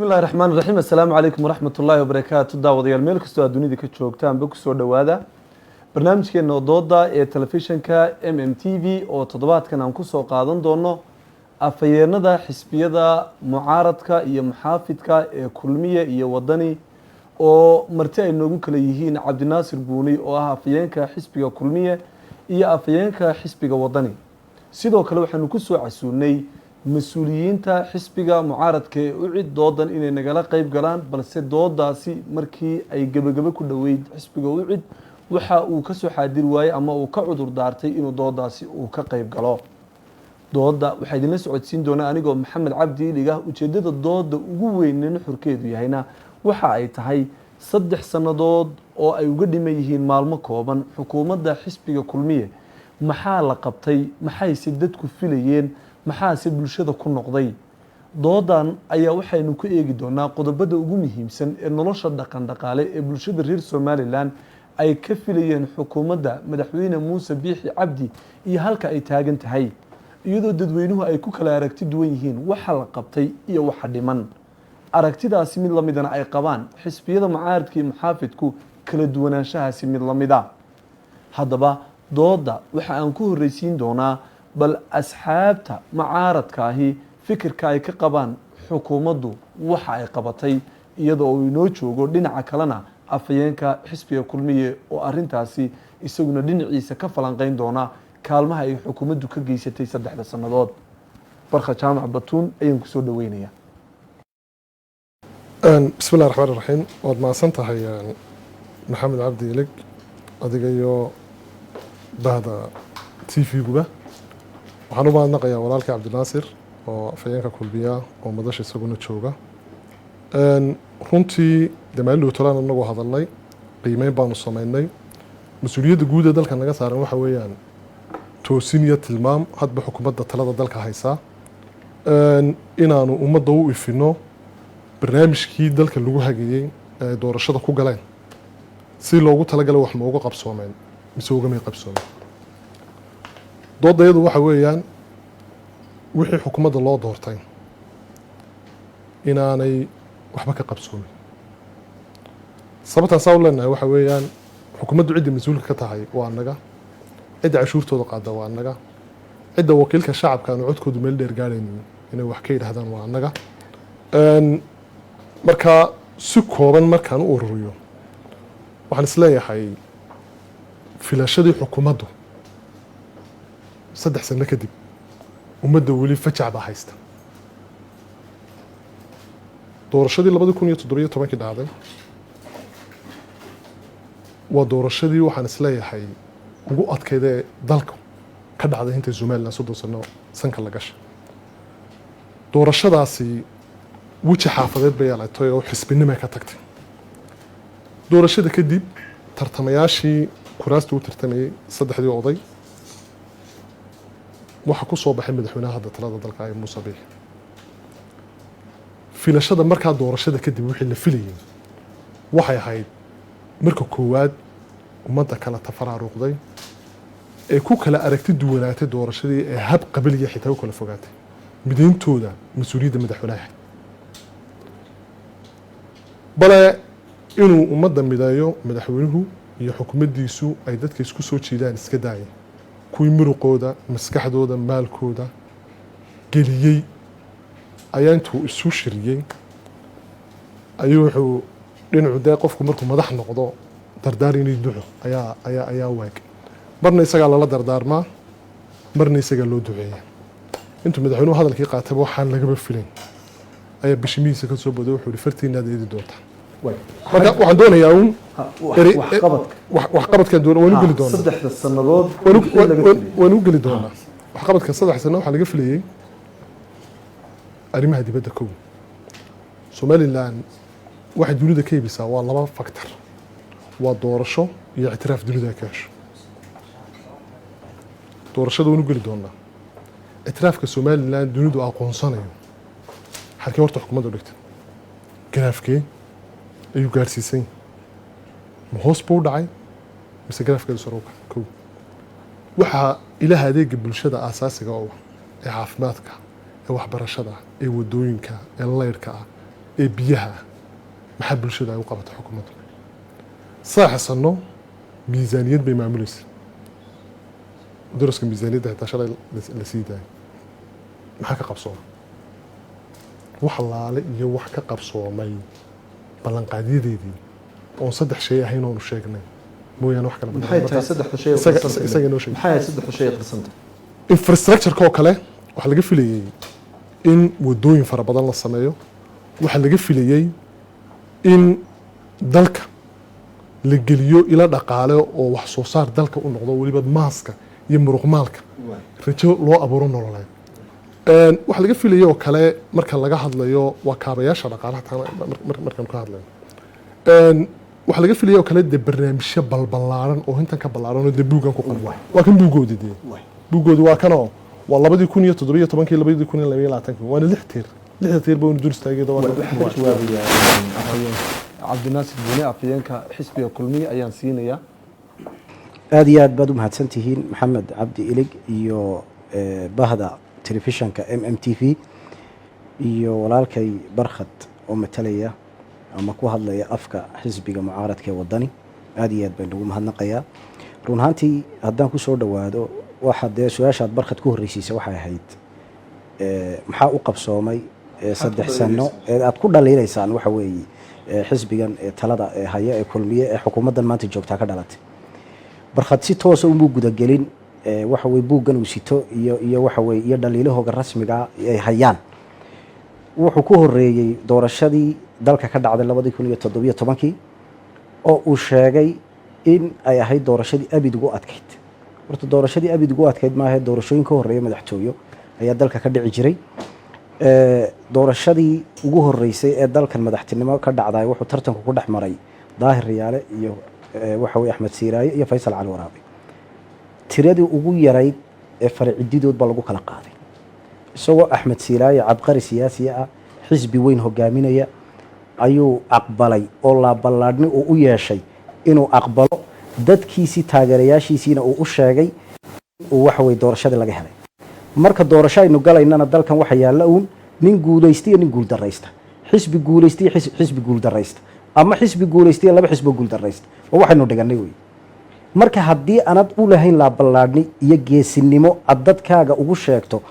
Bismi illahi raxmaan raxiim. Assalaamu calaykum waraxmat ullaahi wabarakaatu. Daawadayaal, meel kastoo aad dunida ka joogtaanba, kusoo dhowaada barnaamijkeena dooda ee telefishinka MMTV, oo toddobaadkan aan kusoo qaadan doono afhayeenada xisbiyada mucaaradka iyo muxaafidka ee Kulmiye iyo Wadani, oo marti ay noogu kala yihiin Cabdinaasir Buuni, oo ah afhayeenka xisbiga Kulmiye, iyo afhayeenka xisbiga Wadani. Sidoo kale waxaanu kusoo casuunay mas-uuliyiinta xisbiga mucaaradka ee UCID doodan inay nagala qeyb galaan, balse doodaasi markii ay gebagabo ku dhoweyd, xisbiga UCID waxa uu kasoo xaadiri waayey ama uu ka cudur daartay inuu doodaasi uu ka qeyb galo. Dooda waxaa idinla socodsiin doonaa anigoo Maxamed Cabdi Iligah. Ujeedada dooda ugu weyne nuxurkeedu yahayna waxa ay tahay 3 sannadood oo ay uga dhiman yihiin maalmo kooban xukuumadda xisbiga Kulmiye, maxaa la qabtay? Maxayse dadku filayeen? Maxaase bulshada ku noqday? Doodan ayaa waxaynu ku eegi doonaa qodobada ugu muhiimsan ee nolosha dhaqan dhaqaale ee bulshada reer Somaliland ay ka filayeen xukuumadda Madaxweyne Muuse Biixi Cabdi iyo halka ay taagan tahay, iyadoo dadweynuhu ay ku kala aragti duwan yihiin waxa la qabtay iyo waxa dhiman. Aragtidaasi mid lamidana ay qabaan xisbiyada mucaaradka iyo muxaafidku, kala duwanaanshahaasi mid lamida. Haddaba dooda waxa aan ku horreysiin doonaa bal asxaabta mucaaradkaahi fikirka ay ka qabaan xukuumaddu waxa ay qabatay, iyadoo uu inoo joogo dhinaca kalena afhayeenka xisbiga Kulmiye, oo arintaasi isaguna dhinaciisa ka falanqeyn doona kaalmaha ay xukuumaddu ka geysatay 3da sannadood. Barkha Jaamac Batuun ayaan kusoo dhaweynaya. Bismi illahi raxmaan raxiim. Waad mahadsan tahay, Maxamed Cabdi Ilig, adiga iyo bahda TV-guba. Waxaan u mahadnaqayaa walaalkii Cabdinaasir oo afhayeenka Kulmiya oo madasha isaguna jooga. Runtii dee maalin dhowtolaan anagoo hadalnay, qiimeyn baanu sameynay. Mas-uuliyadda guud ee dalka naga saaran waxa weeyaan toosin iyo tilmaam hadba xukuumadda talada dalka haysaa, inaanu ummadda u ifino barnaamijkii dalka lagu hagayey ee ay doorashada ku galeen. Si loogu talagalay wax ma uga qabsoomeen mise ugamay qabsoomeen? Doodayadu waxa weeyaan wixii xukuumadda loo doortay inaanay waxba ka qabsoomin. Sababtaan saa u leenahay waxa weeyaan xukuumaddu cidda mas-uulka ka tahay waa annaga, cidda cashuurtooda qaada waa annaga, cidda wakiilka shacabka aanu codkoodu meel dheer gaaraynin inay wax ka yidhahdaan waa annaga. Marka si kooban markaan u ururiyo, waxaan isleeyahay filashadii xukuumaddu 3 sano kadib ummadda weli fajac baa haysta. Doorashadii 2017-kii dhacday waa doorashadii waxaan isleeyahay ugu adkayd ee dalka ka dhacday intay Somaliland 30 sano sanka la gashay. Doorashadaasi weji xaafadeed bay yeelatay oo xisbinimay ka tagtay. Doorashada kadib tartamayaashii kuraasta u tartamayey, saddexdii oday, waxaa ku soo baxay madaxweynaha hadda talada dalka ee Muuse Biixi. Filashada markaa doorashada kadib wixii la filayay waxay ahayd marka koowaad ummadda kala tafaraaruqday ee ku kala aragti duwanaatay doorashadii ee hab qabiliya xitaa u kala fogaatay, midayntooda mas-uuliyadda madaxweynaha, bale inuu ummadda mideeyo madaxweynuhu iyo xukuumaddiisu ay dadka isku soo jiidaan iska daaya, kuwii muruqooda, maskaxdooda, maalkooda geliyey ayaa intuu isu shiriyey ayuu wuxuu dhinacu dee qofku markuu madax noqdo dardaar inay duco ayaa waag, marna isagaa lala dardaarmaa, marna isagaa loo duceeya. Intuu madaxweynuhu hadalkii qaatayba waxaan lagaba filayn ayaa bishimihiisa ka soo boday. Wuxuu yihi: "Fartiinaad eedi doontaa." Marka waxaan doonayaa uun waxqabadka. Waxqabadkan doon waan u geli doonaa. 3da sannadood wixii laga filayay. Waan u geli doonaa waxqabadka. 3 sano waxaa laga filayey arrimaha dibadda. Kow, Somaliland waxay dunida ka iibisaa waa laba factor: waa doorasho iyo ictiraaf dunida ay ka hesho. Doorashada waan u geli doonaa. Ictiraafka Somaliland dunidu aqoonsanayo halkee horta xukuumadda dhigtay? Garaafkee ayuu gaarsiisan yahay? Ma hoos buu u dhacay mise garaafkeedu sare u kacay? Kow, waxaa ilaha adeega bulshada aasaasiga u ah ee caafimaadka, ee waxbarashada, ee wadooyinka, ee laydhka ah. Ee biyaha ah, maxaa bulshada ay u qabatay xukuumaddu? 3 sano miisaaniyad bay maamulaysa. Daraska miisaaniyadda xitaa shalay la sii daayay, maxaa ka qabsoomay? Wax laale iyo wax ka qabsoomay ballanqaadyadeedii oon saddex shay ahayn oonu sheegnay mooyaane, wax kale ma Maxay tahay saddexda shay oo qirsantay? Isaga inoo sheeg. Maxay ahayd saddexda shay ee qirsantay? Infrastructure-ka oo kale waxaa laga filayey in wadooyin fara badan la sameeyo. Waxaa laga filayey in dalka la geliyo ilo dhaqaale oo wax soo saar dalka u noqdo, weliba maaska iyo muruqmaalka rajo loo abuuro nololeed. Waxaa laga filayay oo kale, marka laga hadlayo waa kaabayaasha dhaqaalaha taana markaan ka hadlayo, waxaa laga filayay oo kale dee barnaamijyo balballaaran oo intan ka ballaaran oo dee buuggan ku qoran. Waa kan buuggoodi dee, buuggoodi waa kanoo, waa 2017-kii, 2022-kii, waana lix tiir. Lixda tiir ba unu dul istaagay. Waxaan ka jawaabayaa afhayeen Cabdinaasir Buune, afhayeenka xisbiga Kulmiye ayaan siinayaa. Aada iyo aad baad u mahadsan tihiin, Maxamed Cabdi Ilig iyo bahda telefishanka MMTV iyo walaalkay Barkhad oo matalaya ama ku hadlaya afka xisbiga mucaaradka ee Wadani. Aada iyo aad baan ugu mahadnaqayaa. Run ahaantii, haddaan kusoo dhowaado, waxa dee su-aashaad Barkhad ku horreysiisay waxay ahayd maxaa u qabsoomay 3 sano ee aad ku dhaliilaysaan? Waxa weeye xisbigan ee talada ee haya ee Kulmiye ee xukuumaddan maanta joogtaa ka dhalatay. Barkhad si toosa umuu gudagelin waxa weye buuggan uu sito iyo waxa weye iyo dhaliilahooga rasmiga ay hayaan. Wuxuu ku horeeyey doorashadii dalka ka dhacday 2017-kii oo uu sheegay in ay ahayd doorashadii abid ugu adkayd. Horta doorashadii abid ugu adkayd maaha, doorashooyin ka horreeya madaxtooyo ayaa dalka ka dhici jiray. Doorashadii ugu horeysay ee dalkan madaxtinimo ka dhacday wuxuu tartanku ku dhex maray Daahir Riyaale iyo waxa weye Axmed Siiraaye iyo Faysal Cali Waraabe. Tiradii ugu yarayd ee faracididood baa lagu kala qaaday, isagoo Axmed Siiraaye cabqari siyaasi ah, xisbi weyn hogaaminaya, ayuu aqbalay oo laaballaadhni uu u yeeshay inuu aqbalo, dadkiisii taageerayaashiisiina uu u sheegay uu waxa weye doorashadii laga helay. Marka doorasho aynu galaynana, dalkan waxa yaalla uun nin guulaysta iyo nin guuldaraysta, xisbi guulaysta iyo xisbi guuldaraysta, ama xisbi guulaysta iyo laba xisbo guuldaraysta oo waxaynu dhiganay wey. Marka haddii aanad u lahayn laaballaadhni iyo geesinimo aad dadkaaga ugu sheegto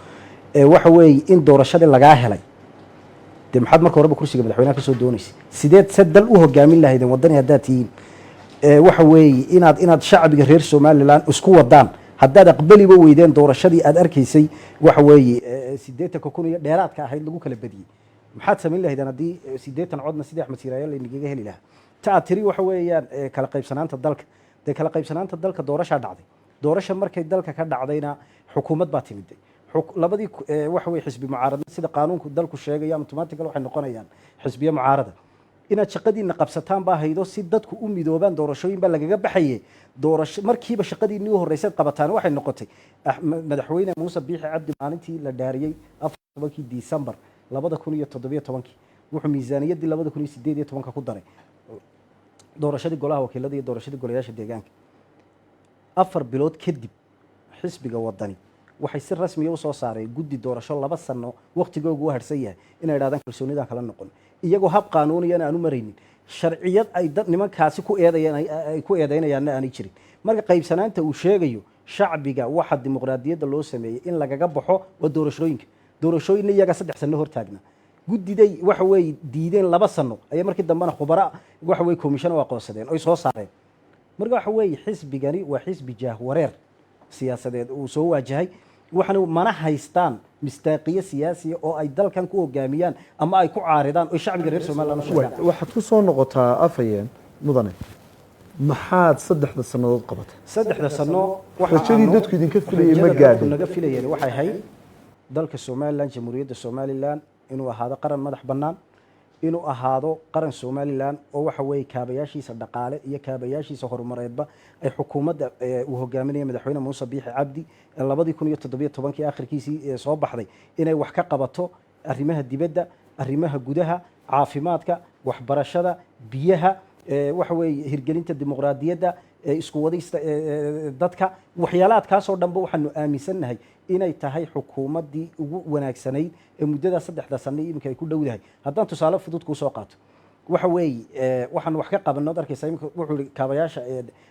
ee waxa weeye in doorashadii lagaa helay, dee maxaad marka horeba kursiga madaxweynaha kasoo doonaysay? Sideed se dal u hogaamin lahaydeen Waddani haddaad tihiin ee waxa weeye inaad shacbiga reer Somaliland isku wadaan, haddaad aqbaliba weydeen doorashadii aad arkaysay, waxa weeye 80,000 iyo dheeraadka ahayd lagu kala badiyey? Maxaad samayn lahaydeen haddii 80 codna sidii Axmed Siiraayo laynagaga heli lahaa? Ta aad tiri waxa weeyaan kala qaybsanaanta dalka, dee kala qaybsanaanta dalka doorashaa dhacday. Doorasha markay dalka ka dhacdayna xukuumad baa timiday. Labadii waxa weye xisbi mucaaradna, sida qaanuunku dalku sheegaya, automatical waxay noqonayaan xisbiyo mucaarada. Inaad shaqadiina qabsataan baa haydo si dadku u midoobaan. Doorashooyin baa lagaga baxaye. Doorasho markiiba shaqadiinii u horreysad qabataan waxay noqotay madaxweyne Muuse Biixi Cabdi maalintii la dhaariyey 14-kii Disembar 2017-kii wuxuu miisaaniyaddii 2018-ka ku daray doorashadii golaha wakiilada iyo doorashadii golayaasha deegaanka. 4 bilood kadib xisbiga Wadani waxay si rasmiya usoo saareen guddi doorasho 2 sano waktigoogu u harsan yahay inay idhahdaan kalsoonidan kala noqon, iyagoo hab qaanuuniyana aan u maraynin, sharciyad ay dad nimankaasi ku eedayaan ay ku eedaynayaanna aanay jirin. Marka qaybsanaanta uu sheegayo shacbiga, waxa dimuqraadiyadda loo sameeyey in lagaga baxo waa doorashooyinka. Doorashooyinna iyaga 3 sano hortaagna, guddiday waxa weeye diideen 2 sano ayay markii dambena khubara waxa weye commission u aqoonsadeen oy soo saareen. Marka waxa weeye xisbigani waa xisbi jaahwareer siyaasadeed uu soo waajahay, waxaana mana haystaan mistaaqiyo siyaasiya oo ay dalkan ku hogaamiyaan ama ay ku caaridaan oy shacbiga reer Somaliland u sheegaan. Waxaad ku soo noqotaa, afhayeen mudane, maxaad saddexda sannadood qabatay? 3-da sano waxa Rajadii dadku idinka filayay ma rajada dadku gaadhin. naga filayeen waxay ahayd dalka Somaliland, Jamhuuriyadda Somaliland, inuu ahaado qaran madax bannaan, inuu ahaado qaran Somaliland oo waxa weeye kaabayaashiisa dhaqaale iyo kaabayaashiisa horumareedba ay xukuumadda uu hogaaminaya madaxweyne Muuse Biixi Cabdi ee 2017-kii akhirkiisii soo baxday inay wax ka qabato arrimaha dibadda, arrimaha gudaha, caafimaadka, waxbarashada, biyaha, waxa weeye hirgelinta dimuqraadiyadda. Isku wadista dadka, waxyaalaadkaasoo dhanba waxaanu aaminsannahay inay tahay xukuumaddii ugu wanaagsanayd ee muddadaa 3da sano iminka ay ku dhowdahay. Haddaan tusaale fudud kuu soo qaato, waxa weeye, waxaan wax ka qabanno od arkaysaa iminka, wuxuu ihi kaabayaasha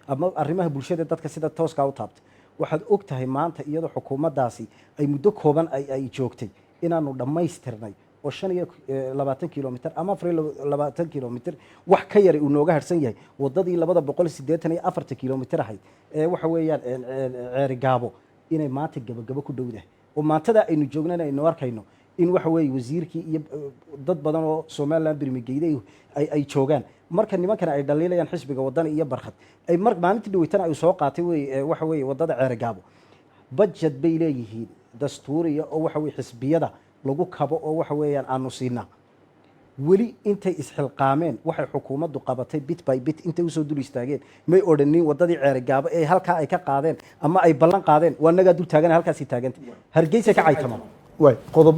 ama arrimaha bulshada dadka sida tooskaa u taabta. Waxaad og tahay maanta iyadoo xukuumaddaasi ay muddo kooban ay joogtay inaanu dhammaystirnay oo 25 kilomitr ama 24 kilomitr wax ka yara uu nooga harsan yahay wadadii 284ta kilomitr ahayd ee waxa weeyaan Ceeri Gaabo, inay maanta gabagabo ku dhowdahay, oo maantada aynu joognana aynu arkayno in waxa weeye wasiirkii iyo dad badan oo Somaliland birmigeyday ay joogaan. Marka nimankana ay dhaliilayaan xisbiga Wadani iyo Barkhad ay mar maalintii dhaweytana ay soo qaatay wey waxa weeye wadada Ceeri Gaabo, budget bay leeyihiin dastuuriya oo waxa weye xisbiyada lagu kabo oo waxa weeyaan aanu siinaa. Weli intay isxilqaameen waxay xukuumaddu qabatay bit by bit intay usoo dul istaageen may odhanin wadadii Ceerigaabo ee halkaa ay ka qaadeen ama ay ballan qaadeen waa nagaa dul taagan, halkaasii taaganta Hargeysa ka caytama. Waay, qodob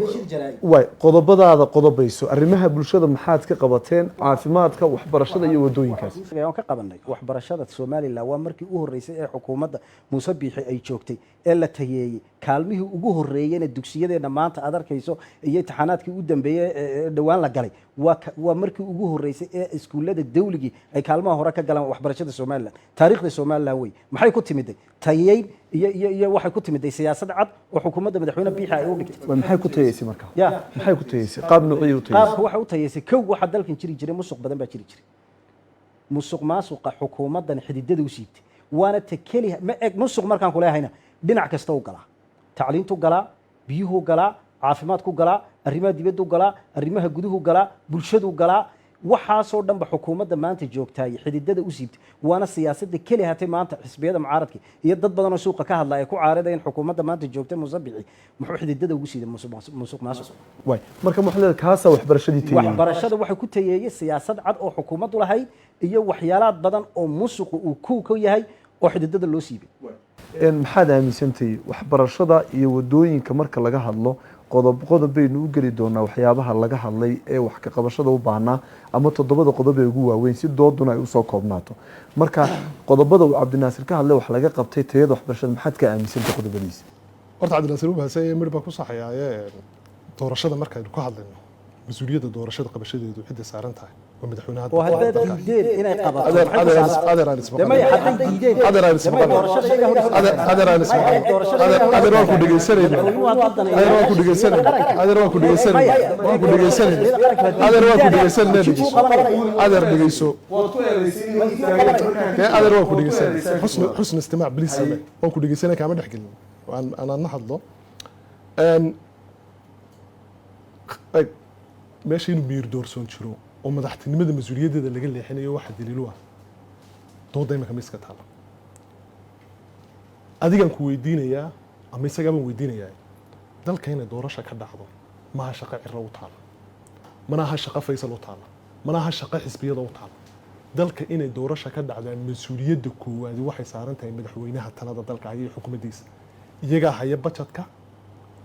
waay, qodobadaada qodobayso. Arrimaha bulshada maxaad ka qabateen? Caafimaadka, waxbarashada iyo wadooyinkaas. Aan ka qabanay waxbarashada Somaliland, waa markii u horreysay ee xukuumadda Muuse Biixi ay joogtay ee la tayeeyey. Kaalmihii ugu horreeyena dugsiyadeenna maanta aad arkayso iyo imtixaanaadkii u dambeeyey ee dhowaan la galay, waa markii ugu horreysay ee iskuullada dawligii ay kaalmaha hore ka galaan waxbarashada Somaliland. Taariikhda Somaliland wey. Maxay ku timiday? Tayeyn iyo waxay ku timiday siyaasad cad oo xukuumadda madaxweyne Biixi ay u dhigtay. Waay, maxay ku tayeysay marka? Ya. Maxay ku tayeysay? Qaab noociyay u tayeysay? Qaabka waxay u tayeysay, kow, waxaa dalkan jiri jiray musuq badan baa jiri jiray. Musuq maasuqa xukuumaddan xididada u siibtay, waana ta keliya. Ma eg musuq markaan kuleehayna dhinac kasta u galaa: tacliintu galaa, biyuhu galaa, caafimaadku galaa, arrimaha dibaddu galaa, arrimaha guduhu galaa, bulshadu galaa. Waxaasoo dhanba xukuumadda maanta joogtaay xididada u siibtay, waana siyaasadda keli hatay maanta xisbiyada mucaaradka iyo dad badan oo suuqa ka hadla ay ku caaridayeen xukuumadda maanta joogta. Muuse Biixi muxuu xididada ugu siiday musuq maasuq? Waay, marka waxaad leedahay kaasaa waxbarashadii tayeeyey? Waxbarashada waxay ku tayeeyey siyaasad cad oo xukuumaddu lahayd iyo waxyaalaad badan oo musuqu uu kow ka yahay oo xididada loo siibay. Maxaad aaminsantahay waxbarashada iyo wadooyinka marka laga hadlo? Qodob qodob baynu u geli doonaa waxyaabaha laga hadlay ee wax ka qabashada u baahnaa ama toddobada qodob ee ugu waaweyn, si dooduna ay usoo koobnaato. Marka qodobada uu Cabdinaasir ka hadlay wax laga qabtay tayada waxbarashada, maxaad ka aaminsantay qodobadiisa? Horta Cabdinaasir u mahadsan, midh baan ku saxayaaye. Doorashada markaynu ka hadlayno, mas-uuliyadda doorashada qabashadeedu cidda saaran tahay waa madaxweynaha. Oo haddaad diideen inay qabato? Adeer, adeer, adeer, aan Dee maya, hadday diideen Adeer, aan dee maya, doorashada iyaga hor Adeer, adeer, aan Maya, doorashada Adeer, iyaga hor adeer, waan ku dhegeysanayna. Madaxweynuhu waa dad Adeer, waan ku dhegeysanayna. Adeer, waan ku dhegeysanayna. Waan ku dhegeysanayna. Adeer, waan ku dhegeysanayna. Dhegeyso adeer, dhegeyso. Dee adeer, waan ku dhegeysanayna. Xusn istimaac please samee. Waan ku dhegeysanay, kaama dhex gelin. Waan anaan la hadlo. Eeg, meesha inuu miyir doorsoon jiro oo madaxtinimada mas-uuliyaddeeda laga leexinayo waxa daliilu ah dooda imika miiska taala. Adigaan ku weydiinayaa ama isagaabaan weydiinayaa, dalka inay doorasha ka dhacdo maha shaqo Ciro u taala, mana aha shaqo Faysal u taala, mana aha shaqo xisbiyada u taala. Dalka inay doorasha ka dhacdaan mas-uuliyadda koowaadi waxay saaran tahay madaxweynaha talada dalka haya iyo xukuumaddiisa. Iyagaa haya bajetka,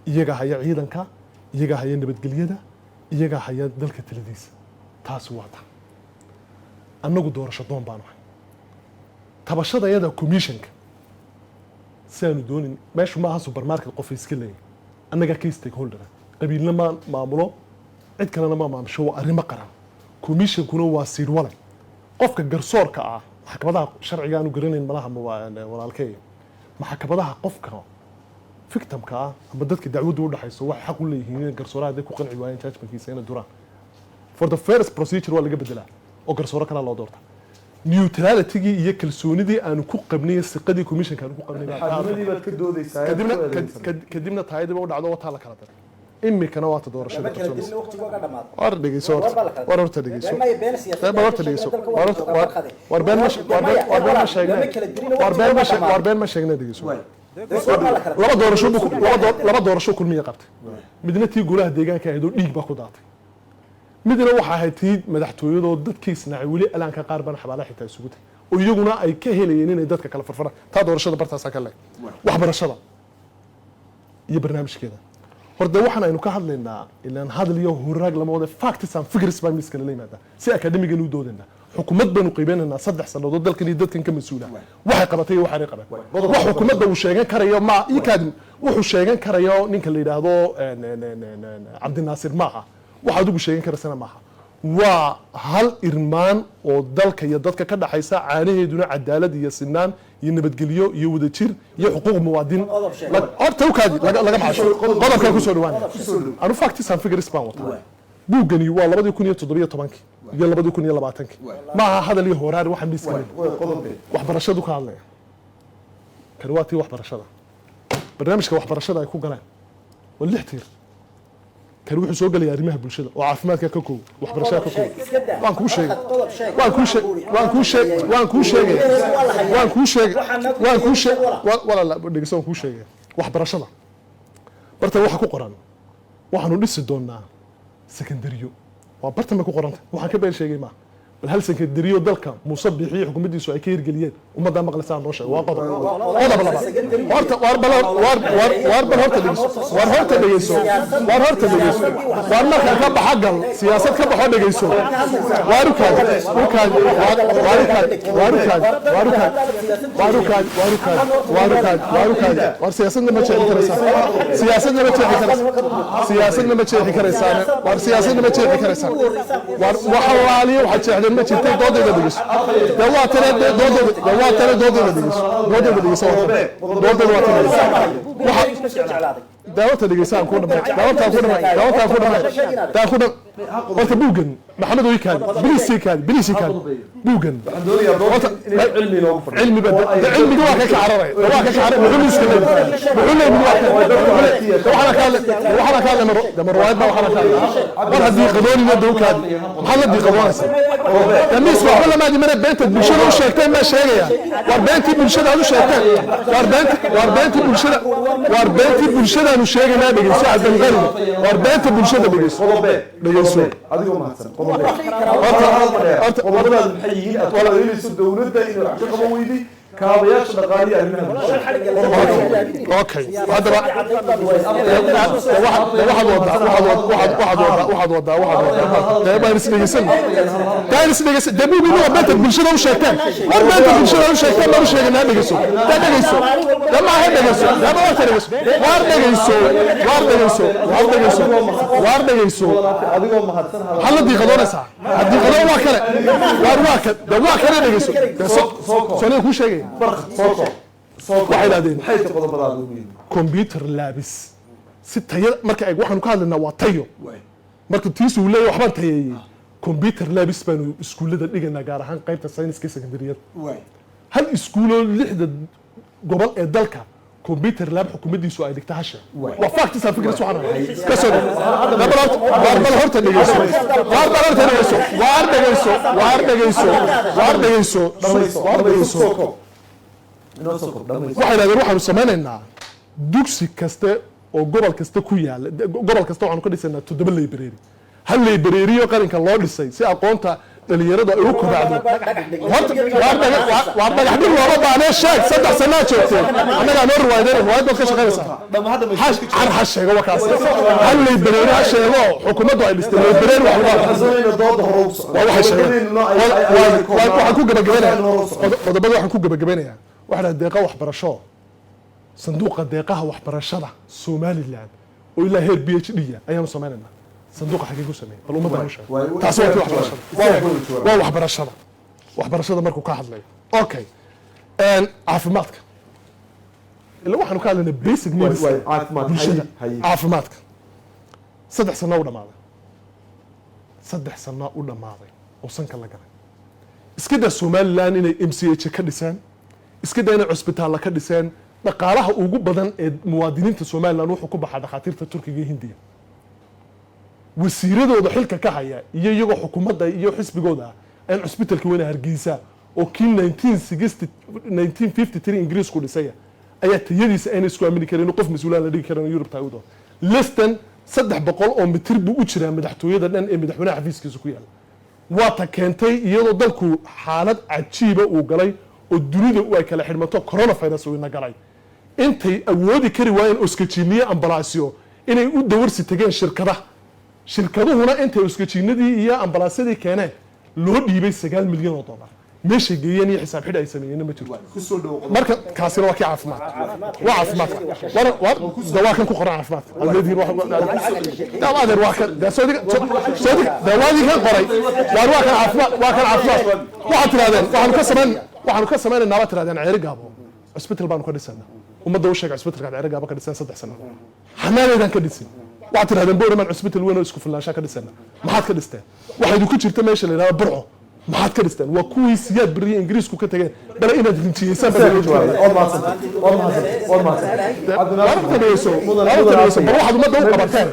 iyagaa haya ciidanka, iyagaa haya nabadgelyada, iyagaa haya dalka taladiisa. Taasi waa ta annagu doorasho doon baanu hay. Tabashadayada commissionka si aanu doonin, meeshu maaha supermarket qof iska leeyahay. Annagaa key stakeholder ah. Qabiilna ma maamulo, cid kalena ma maamusho, waa arrimo qaran. Commissionkuna waa siirwale qofka garsoorka ah. Maxkamadaha sharciga aanu garanayn malaha walaalkey. Maxkamadaha qofka victimka ah ama dadka dacwaddu u dhaxayso waxay xaq u leeyihiin inay garsooraha hadday ku qanci waayeen judgmentkiisa inay duraan. For the first procedure waa laga bedelaa oo garsooro kalaa loo doorta. Neutralitygii iyo kalsoonidii aanu ku qabnay, siqadii commissionka aanu ku qabnay Xaadimadii baad ka doodaysaa. Kadibna kadibna taayadiba u dhacdo, wataa la kala daray. Imikana waata doorashada qabsoonaysa. War dhegeyso horta, war horta dhegeyso. Bal horta dhegeyso. War been ma war been ma sheegnay, war been ma sheegnay. Dhegeyso. Laba doorasho laba doorasho Kulmiya qabtay. Midna tii golaha deegaanka ahayd oo dhiig baa ku daatay, midna waxa ahayd tii madaxtooyadoo dadkii isnaacay weli alaanka qaar baan xabaalaha xitaa isugu tagay oo iyaguna ay ka helayeen inay dadka kala farfaraan. Taa doorashada bartaasaa ka leeg. Waxbarashada iyo barnaamijkeeda horta waxaan aynu ka hadlaynaa, ilaan hadal iyo huraag lama wada, facts and figures baa miiska lala yimaadaa si academigan u doodaynaa. Xukuumad baynu qiimeynaynaa 3 sannadood dalkan iyo dadkan ka mas-uula, waxay qabatay iyo waxaanay qaban. Wax xukuumadda uu sheegan karayo ma ii kaadin, wuxuu sheegan karayo ninka la yidhaahdo Cabdinaasir maaha, wax adigu sheegan karaysana maaha. Waa hal irmaan oo dalka iyo dadka ka dhaxaysa, caanaheeduna cadaalad iyo sinaan iyo nabadgelyo iyo wadajir iyo xuquuq muwaadin. Horta u kaadi, laga maxasho qodobkaan kusoo dhawaanaya. Anu facts and figures baan wataa. Buuggani waa 2017-kii iyo 2020-kii, maaha hadal iyo horaari. Waxaan miiska waxbarashadu ka hadlaya. Kani waa tii waxbarashada, barnaamijka waxbarashada ay ku galeen waa lix tiir. Kani wuxuu soo gelaya arrimaha bulshada oo caafimaadka ka koow, waxbarashada ka koow. Waan kuu sheegay, waan kuu sheeg waan kuu sheeg waan kuu sheegay, waan kuu sheegay, waan kuu sheeg. Walaala dhegeyso, waan kuu sheegay. Waxbarashada barta waxa ku qoran: waxaanu dhisi doonaa sekandariyo. Waa bartan bay ku qoranta, waxaan ka been sheegay maaha. Bal hal sekandariyo dalka Muuse Bixiyo xukuumaddiisu ay ka hirgeliyeen ummaddaa maqlaysaa noo sheeg. Waa qodob. Qodob labaad, horta waar bal waar waar waar bal horta dhegeyso, waar horta dhegeyso, waar horta dhegeyso, waar marka ka baxa gal siyaasad ka baxo, dhegeyso. Waar u kaadi, u kaadi, waar u kaadi, waar u kaadi, waar u kaadi, waar u kaadi, waar u kaadi, waar u kaadi, waar u kaadi. Waar siyaasadna ma jeexi karaysaa, siyaasadna ma jeexi karaysaa, siyaasadna ma jeexi karaysaan, waar siyaasadna ma jeexi karaysaan. Waar waxa laaliyo waxaad jeexdeen ma jirtay. Doodayda dhegeyso. Dee waa tane doodayda, dee waa tane doodayda dhegeyso, doodayda dhegeyso, waa tane doodayda, waa tane waxa daawata dhegeyso. Aan ku dhamay daawata, ku dhamay daawata, ku dhamay daa ku dham. Horta buuggan Maxamed way kaadi, biliis kaadi, biliis kaadi buuggan. Waxaan doonayaa doodda inay cilmi inoogu fadhiyo. Cilmi ba cilmiga waa ka cararaya, waa ka cararaya. Muxuu miiska leeyahay? Muxuu leeyahay? Waa ka waxana ka waxana ka hadlay dama riwaayad baa waxana ka hadlay. Mar haddii qadoonina dowkaadi, maxaad la diiqadoonaysaa? Miiska waxba lama adimana. Beenta bulshada u sheegteen baa sheegaya. Waar beentii bulshada aad u sheegteen, waar beenti, waar beentii bulshada, waar beentii bulshadaanu sheegaynaa. Dhegeyso Cabdilqani, waar beenta bulshada dhegeyso. Qodobe. Dhegeyso. Qodobe, adigoo mahadsan, qodobe. Horta Qodobadaadu maxay yihiin aad ku adeynayso dowladda inay wax ka qaban weyday kaabayaasha dhaqaaliya arrimaha bulshada? Okay, haddaba waxaad wadaa waxaad wadaa waxaad wadaa dee baan is dhegeysan, daan is dhegeysan. Dee buugii waa beenta bulshada u sheegteen. War beenta bulshada u sheegteen baan u sheegaynaa. Dhegeyso, dee dhegeyso, dee maaha, dhegeyso, dee ma warta dhegeyso, waar dhegeyso, waar dhegeyso, waar dhegeyso, waar dhegeyso. Adigoo mahadsan. Maxaad la diiqadoonaysaa? Ha diiqadoon, waa kale, waar waa ka dee waa kale. Dhegeyso dee, so aniga kuu sheegaya. Barq, soo koob, soo koob. Waxay idhahdeen Maxay tahay qodobadaada ugu yihiin? Computer labs si taya marka eeg, waxaanu ka hadlaynaa waa tayo. Marka tiisu uu leeyahay waxbaan tayeeyey, computer labs baanu iskuullada dhigaynaa, gaar ahaan qaybta sayniska sekondariyada. Hal iskuuloo lixda gobol ee dalka computer lab xukuumaddiisu ay dhigta hasha waa facts and figures. Waxaan ahay ka soo waar bal horta dhegeyso, waar bal horta dhegeyso, waar dhegeyso, waar dhegeyso, waar dhegeyso, waar dhegeyso. Soo koob, inoo soo koob, dhamayso. Waxay idhahdeen waxaanu samaynaynaa dugsi kaste oo gobol kasta ku yaala, gobol kasta waxaanu ka dhisaynaa toddoba library. Hal library oo qaranka loo dhisay si aqoonta dhalinyaradu ay u kobacdo. Horta waar dhagax dhig looma baahnee. Sheeg, 3 sanaa joogteen, annagaa noo riwaayadeen, riwaayad baad ka shaqaynaysaa. Car ha sheego wakaas, hal library ha sheego xukuumaddu ay dhistay, library wax lagu waa waxay sheegeen. Waxaan ku gabagabeynaya qodobada, waxaan ku gabagabeynayaa waxaa dhaha deeqa waxbarasho, sanduuqa deeqaha waxbarashada Somaliland oo ilaa heer PhD ayaanu sameynaynaa. Sanduuqa xagee ku sameeyey? Bal ummadda u sheeg. Taasi waa tii waxbarashada, waa waxbarashada. Waxbarashada markuu ka hadlayo, okay, caafimaadka ila waxaanu ka hadlaynaa basic needs bulshada. Caafimaadka 3 sano u dhamaaday, 3 sano u dhammaaday oo sanka la galay. Iska daa Somaliland inay MCH ka dhiseen, iska daa inay cusbitaalla ka dhiseen. Dhaqaalaha ugu badan ee muwaadiniinta Somaliland wuxuu ku baxaa dhakhaatiirta Turkiga iyo Hindiya, wasiiradooda xilka ka haya iyo iyagoo xukuumadda iyo xisbigooda ah ayaan cusbitalka weyne Hargeysa oo kii 1960 1953 Ingiriisku dhisaya ayaa tayadiisa ayna isku aamini karin, qof mas-uulaan la dhigi karin Yurub tahay u doon. Less than 300 oo mitir buu u jiraa madaxtooyada dhan ee madaxweynaha xafiiskiisa ku yaala. Waa ta keentay iyadoo dalku xaalad cajiiba uu galay oo dunida ay kala xidhmato, coronavirus uu ina galay, intay awoodi kari waayeen oskajiiniye ambalaasyo inay u dawarsi tageen shirkadaha, shirkaduhuna intay oskajiinadii iyo ambalaasyadii keeneen. Loo dhiibay $9 milyan. Meeshay geeyeen iyo xisaab xidh ay sameeyeenna ma jirto. Marka kaasina waa kii caafimaadka, waa caafimaadka. War de waa kan ku qoran caafimaadka aad leedihiin. Adeer, waa kan de soo diga de waadii kan qoray. Waar waa kan caafimaad, waa kan caafimaad. Waxaad tirahdeen waxaanu ka samaynaynaa baad tirahdeen Ceeri Gaabo cusbital baanu ka dhisanaa. Ummadda u sheega cusbitalkaad Ceeri Gaabo ka dhisan 3 sano xanaaneedaan ka dhisin. Waxaad tirahdeen Boorama cusbital weyn oo isku filnaanshaa ka dhisana. Maxaad ka dhisteen? Waxaa idinku jirta meesha la yidhahdo Burco. Maxaad ka dhisteen? Waa kuwii Siyaad Beriye Ingiriisku ka tageen bale inaad rinjiyeysaan. Waad mahadsantay, waad mahadsantay, waad mahadsantay. Bal waxaad ummadda u qabateen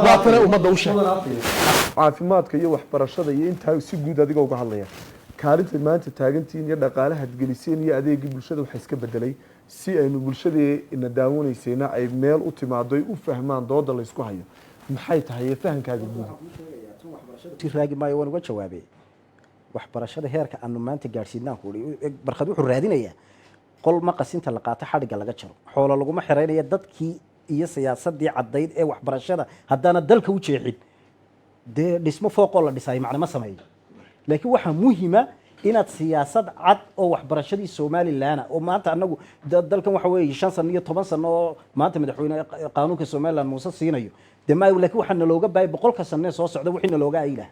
waa tane, ummadda u sheeg. Caafimaadka iyo waxbarashada iyo intaa si guud adiga uga hadlaya, kaalinta maanta taagantihiin iyo dhaqaalahaad geliseen iyo adeegii bulshada waxa iska bedelay, si aynu bulshadii ina daawanaysayna ay meel u timaado ay u fahmaan dooda laysku hayo, maxay tahay fahankaaga guud? Si raagi maayo, waan uga jawaabay. Waxbarashada heerka aanu maanta gaadhsiinaan ku uri, Barkhad wuxuu raadinayaa qol maqasinta la qaato xadhigga laga jaro. Xoolo laguma xiraynaya dadkii iyo siyaasadii caddayd ee waxbarashada. Haddaana dalka u jeexin, dee dhismo fooqoo la dhisaayo macna ma sameeyo. Laakiin waxaa muhima inaad siyaasad cad oo waxbarashadii Somaliland oo maanta anagu dalkan waxa weeye 5 sano iyo 10 sano oo maanta madaxweyne qaanuunka Somaliland Muuse siinayo dee ma, laakiin waxaa nalooga baayay 100-ka sano ee soo socda wixii nalooga aylaha.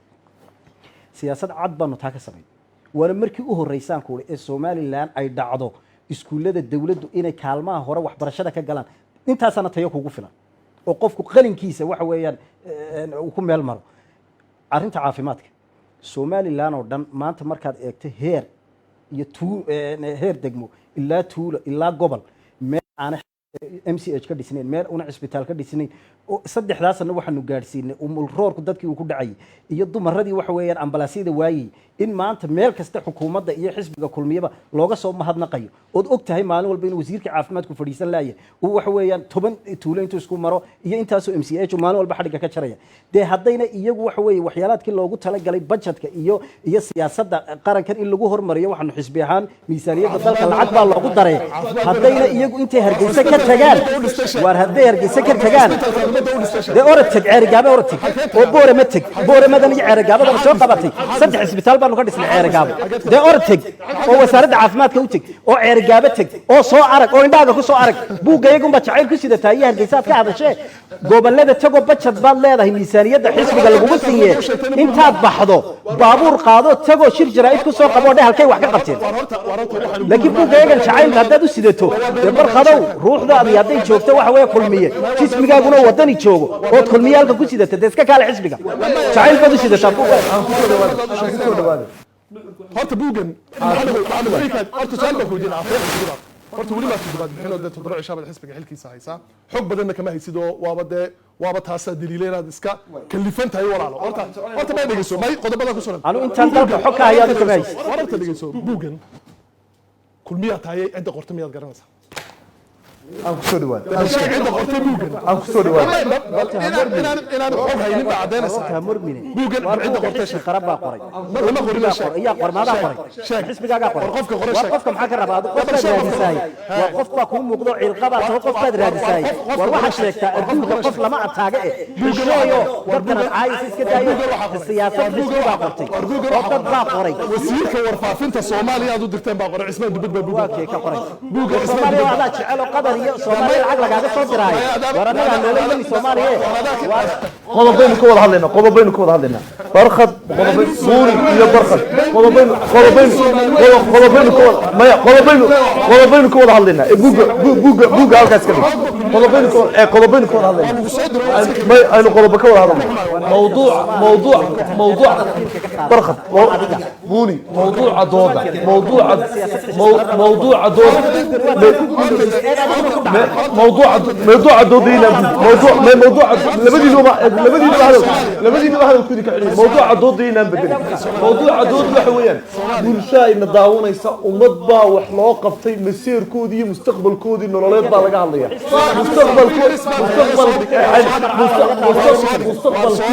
Siyaasad cad baanu taa ka samayn. Waana markii u horreysaan kuuri ee Somaliland ay dhacdo iskuullada dowladdu inay kaalmaha hore waxbarashada ka galaan. Intaasaana tayo kugu filan oo qofku qalinkiisa waxa weeyaan uu ku meel maro. Arrinta caafimaadka Somaliland oo dhan maanta markaad eegto, heer iyo heer degmo ilaa tuulo ilaa gobol, meel aana MCH ka dhisnayn, meel una cisbitaal ka dhisnayn oo saddexdaasna waxaanu gaadhsiinay umulroorku dadkii uu ku dhacayay iyo dumaradii waxa weeyaan ambalaasyada waayey, in maanta meel kasta xukuumadda iyo xisbiga Kulmiyaba looga soo mahadnaqayo. Ood og tahay maalin walba inuu wasiirka caafimaadku fadhiisan laaya, uu waxa weeyaan 10 tuulo intuu isku maro iyo intaasoo MCH maalin walba xadhigga ka jaraya. Dee haddayna iyagu waxa weeye waxyaalaadkii loogu talagalay budgetka iyo siyaasadda qarankan in lagu hormariyo, waxaanu xisbi ahaan miisaaniyadda dalka lacag baa loogu daray. Haddayna iyagu intay Hargeysa ka tagaan, waar hadday Hargeysa ka tagaan, dee orod teg Ceerigaabo, orod teg oo Boorama teg. Booramadan iyo Ceerigaabadan soo qabatay, saddex isbitaal baanu ka dhisnay Ceerigaabo. Dee orod teg oo wasaaradda caafimaadka u teg oo Ceerigaabo teg oo soo arag oo indhaaga ku soo arag. Buugga iyagunbaa jacayl ku sidataa iyo Hargeysa aad ka hadashee. Gobolada tagoo budget baad leedahay miisaaniyadda xisbiga lagugu siiye. Intaad baxdo baabuur qaado, tagoo shir jaraa'id ku soo qabo oo dheh halkay wax ka qabteen. Laakiin buugga iyagan jacaylka haddaad u sidato, dee Barkhadow, ruuxdaadii hadday joogto waxa weeye Kulmiye, jismigaaguna Wadani joogo ood Kulmiye halka ku sidata, dee iska kaale xisbiga jacayl baad u sidataa buugga. Kusoo dhawaada. Horta buuggan, Maxamed, horta su'aal baan ku weydiin. Horta weli maa toddobaad bixin oo dee 7 cishaa baad xisbiga xilkiisa haysaa, xog badanna kama haysid oo waaba dee waaba taasaa daliila inaad iska kalifan tahay, walaalo. Horta may dhegeyso, may qodobada ku sugan. Anu intaan dalka xog ka hayaa kama haysid. War horta dhegeyso, buuggan Kulmiyaa tahay, cidda qorta miyaad garanaysaa? Aan kusoo dhawaada. Cidda qortay buuggan. Aan kusoo dhawaada. Inaan xog haynin baa caddaynaysaa. Ha murmine. Buuggan Waar cidda buugga qortay xisbi qaran baa qoray. Lama qorin. Baa qoray, yaa qoray? Maadaa qoray? Sheeg. Xisbigaagaa qoray. War qofka qoray War sheeg. qofka maxaa ka rabaa? Qof War baad sheeg qofka raadisaay. qoray. Waa qof baa kuu muuqdo, ciilqabaa taho, qof baad raadisaay. War waxaad sheegtaa adduunka qof lama ataaga eh xishooyo, dadkan aad caayis iska daayo. Siyaasad xisbi baa qortay oo dad baa qoray. Wasiirka warfaafinta Soomaaliya aad u dirteen baa qoray, Cismaan Dubad baa Waa buuggan kee ka qoray? Buugga War Cismaan Soomaaliya Dubad. adaa jecel oo Qatar iyo Soomaaliya lacag lagaaga soo diraayo. War annagaa noola yimi Soomaaliya. War Qodobaynu ka wada hadlaynaa, qodobaynu ka wada hadlaynaa, Barkhad. Qodobay Buuri iyo Barkhad, qodobaynu ka wada, maya, qodobaynu ka wada hadlaynaa. Ee buugga halkaas ka dhig. Qodobaynu ka wada hadlaynaa. May, aynu qodobo ka wada hadalno. Mawduuc Barkhad Buuni, mawduuca dooda, mawduuca dooda, mawduuca doodayna, mawduuc may mawduuca labadiinuba hadal kudi ka xidhiy. Mawduuca doodaynaan bedelin. Mawduuca dooda waxa weeyaan bulshaa ina daawanaysa, ummad baa wax loo qabtay, masiirkoodii iyo mustaqbalkoodii nololeed baa laga hadlaya. Mustaqbalkii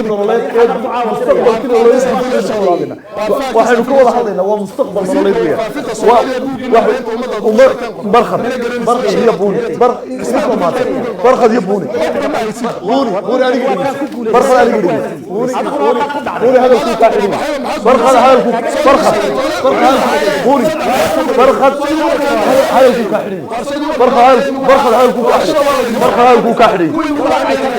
nololeed ee mustaqbalkii nololeed. ka wada hadlaynaa, waxaynu ka wada hadlaynaa waa mustaqbal nololeed weeyaan. Barkhad, Barkhad iyo Buuni, Barkhad iyo Buuni, Buuni, Buuni aniga dhegeyso, Barkhad aniga dhegeyso, Buuni, Buuni, Buuni hadalkuu kaa xidhin, Barkhad hadalkuu, Barkhad, Barkhad, Buuni, Barkhad hadalkuu kaa xidhin, Barkhad, Barkhad hadalkuu kaa xidhin, Barkhad hadalkuu kaa xidhin,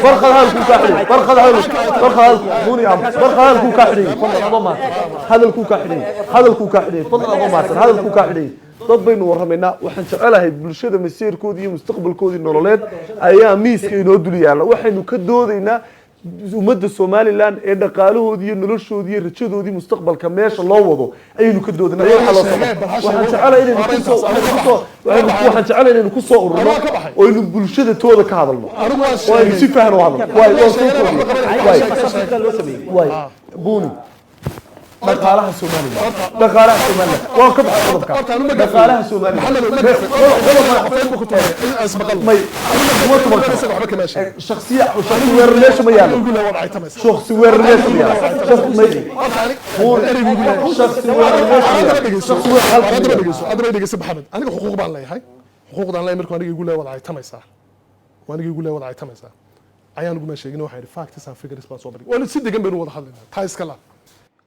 Barkhad hadalkuu kaa xidhin, Barkhad hadal, Barkhad hadal, Buuni am, Barkhad hadalkuu kaa xidhin, fadlan adoo mahadsan, hadalkuu kaa xidhin, hadalkuu kaa xidhin, fadlan adoo mahadsan, hadalkuu kaa xidhin. Dad baynu warramaynaa. Waxaan jecelahay bulshada masiirkoodii iyo mustaqbalkoodii nololeed ayaa miiska inoo dul yaalla. Waxaynu ka doodaynaa ummadda Somaliland ee dhaqaalahoodii iyo noloshoodii iyo rajadoodii mustaqbalka meesha loo wado ayaynu ka doodaynaa iyo waxa loo socdo. Waxaan jecelahay inaynu kusoo waxaynu kusoo waxaynu waxaan jecelahay inaynu kusoo ururno oo aynu bulshada tooda ka hadalno oo aynu si fahan u hadalno. Waay, waan soo koobiyey. Waay, waay, Buuni, dhaqaalaha Somaliland, dhaqaalaha Somaliland waan ka baxay qodobka dhaqaalaha Somaliland. May, kuma tuman karo shakhsiya, shakhsi weerar meesha ma yaalo, shakhsi weerar meesha ma yaalo, may, shakhsi weerar meesha ma yaalo, shakhsi weerar halka ma yaalo. Adaba dhegeyso, Maxamed, aniga xuquuq baan leeyahay, xuquuqdaan leeyahay. Markuu aniga igu leeyahay wada caytamaysaa, waa aniga igu leeyahay wada caytamaysaa, ayaan uguma sheegin. Waxaan idhi facts and figures baan soo bandhigay, waana si degan baynu wada hadlaynaa, taa iska laab.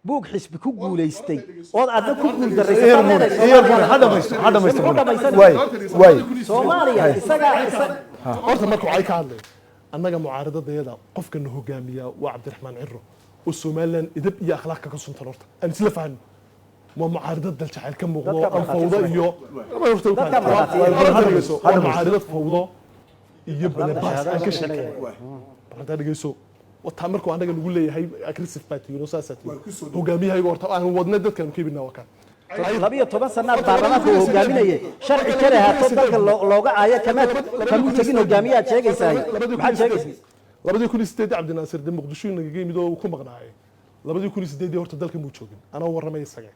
Buug xisbi ku guulaystay ood adna ku Iyar Buuni, iyar Buuni, ha dhamaysto, ha dhamaysto Buuni. Waay, waay. Soomaaliya isagaa isaga. Horta markuu cay ka hadlay, annaga mucaaradadayada qofka na hogaamiyaa waa Cabdiraxmaan Ciro oo Somaliland idab iyo akhlaaq kaga suntan. Horta aan isla fahno, waa mucaaradad daljacayl ka muuqdo, Dadka aan fawdo iyo Dadka markhaati. Horta dhegeyso, waa mucaaradad fawdo iyo balebaas aan ka sheekay. Horta dhegeyso, wataa markuu annaga nagu leeyahay aggressive baa tihiin oo saasaa tihiin, hogaamiyahayga horta aan wadna dadkaanu ka ibinaa waa kaan. 12 sanaad baarlamaanka uu hogaaminayay, sharci kale haato dalka looga aayo kamaad kamuu tegin. Hogaamiyaad sheegaysaa, maxaad sheegaysaa? 2008 Cabdinaasir de Muqdisho nagaga yimid oo uu ku maqnaayay. 2008 horta dalka muu joogin, anaa warramay isaga.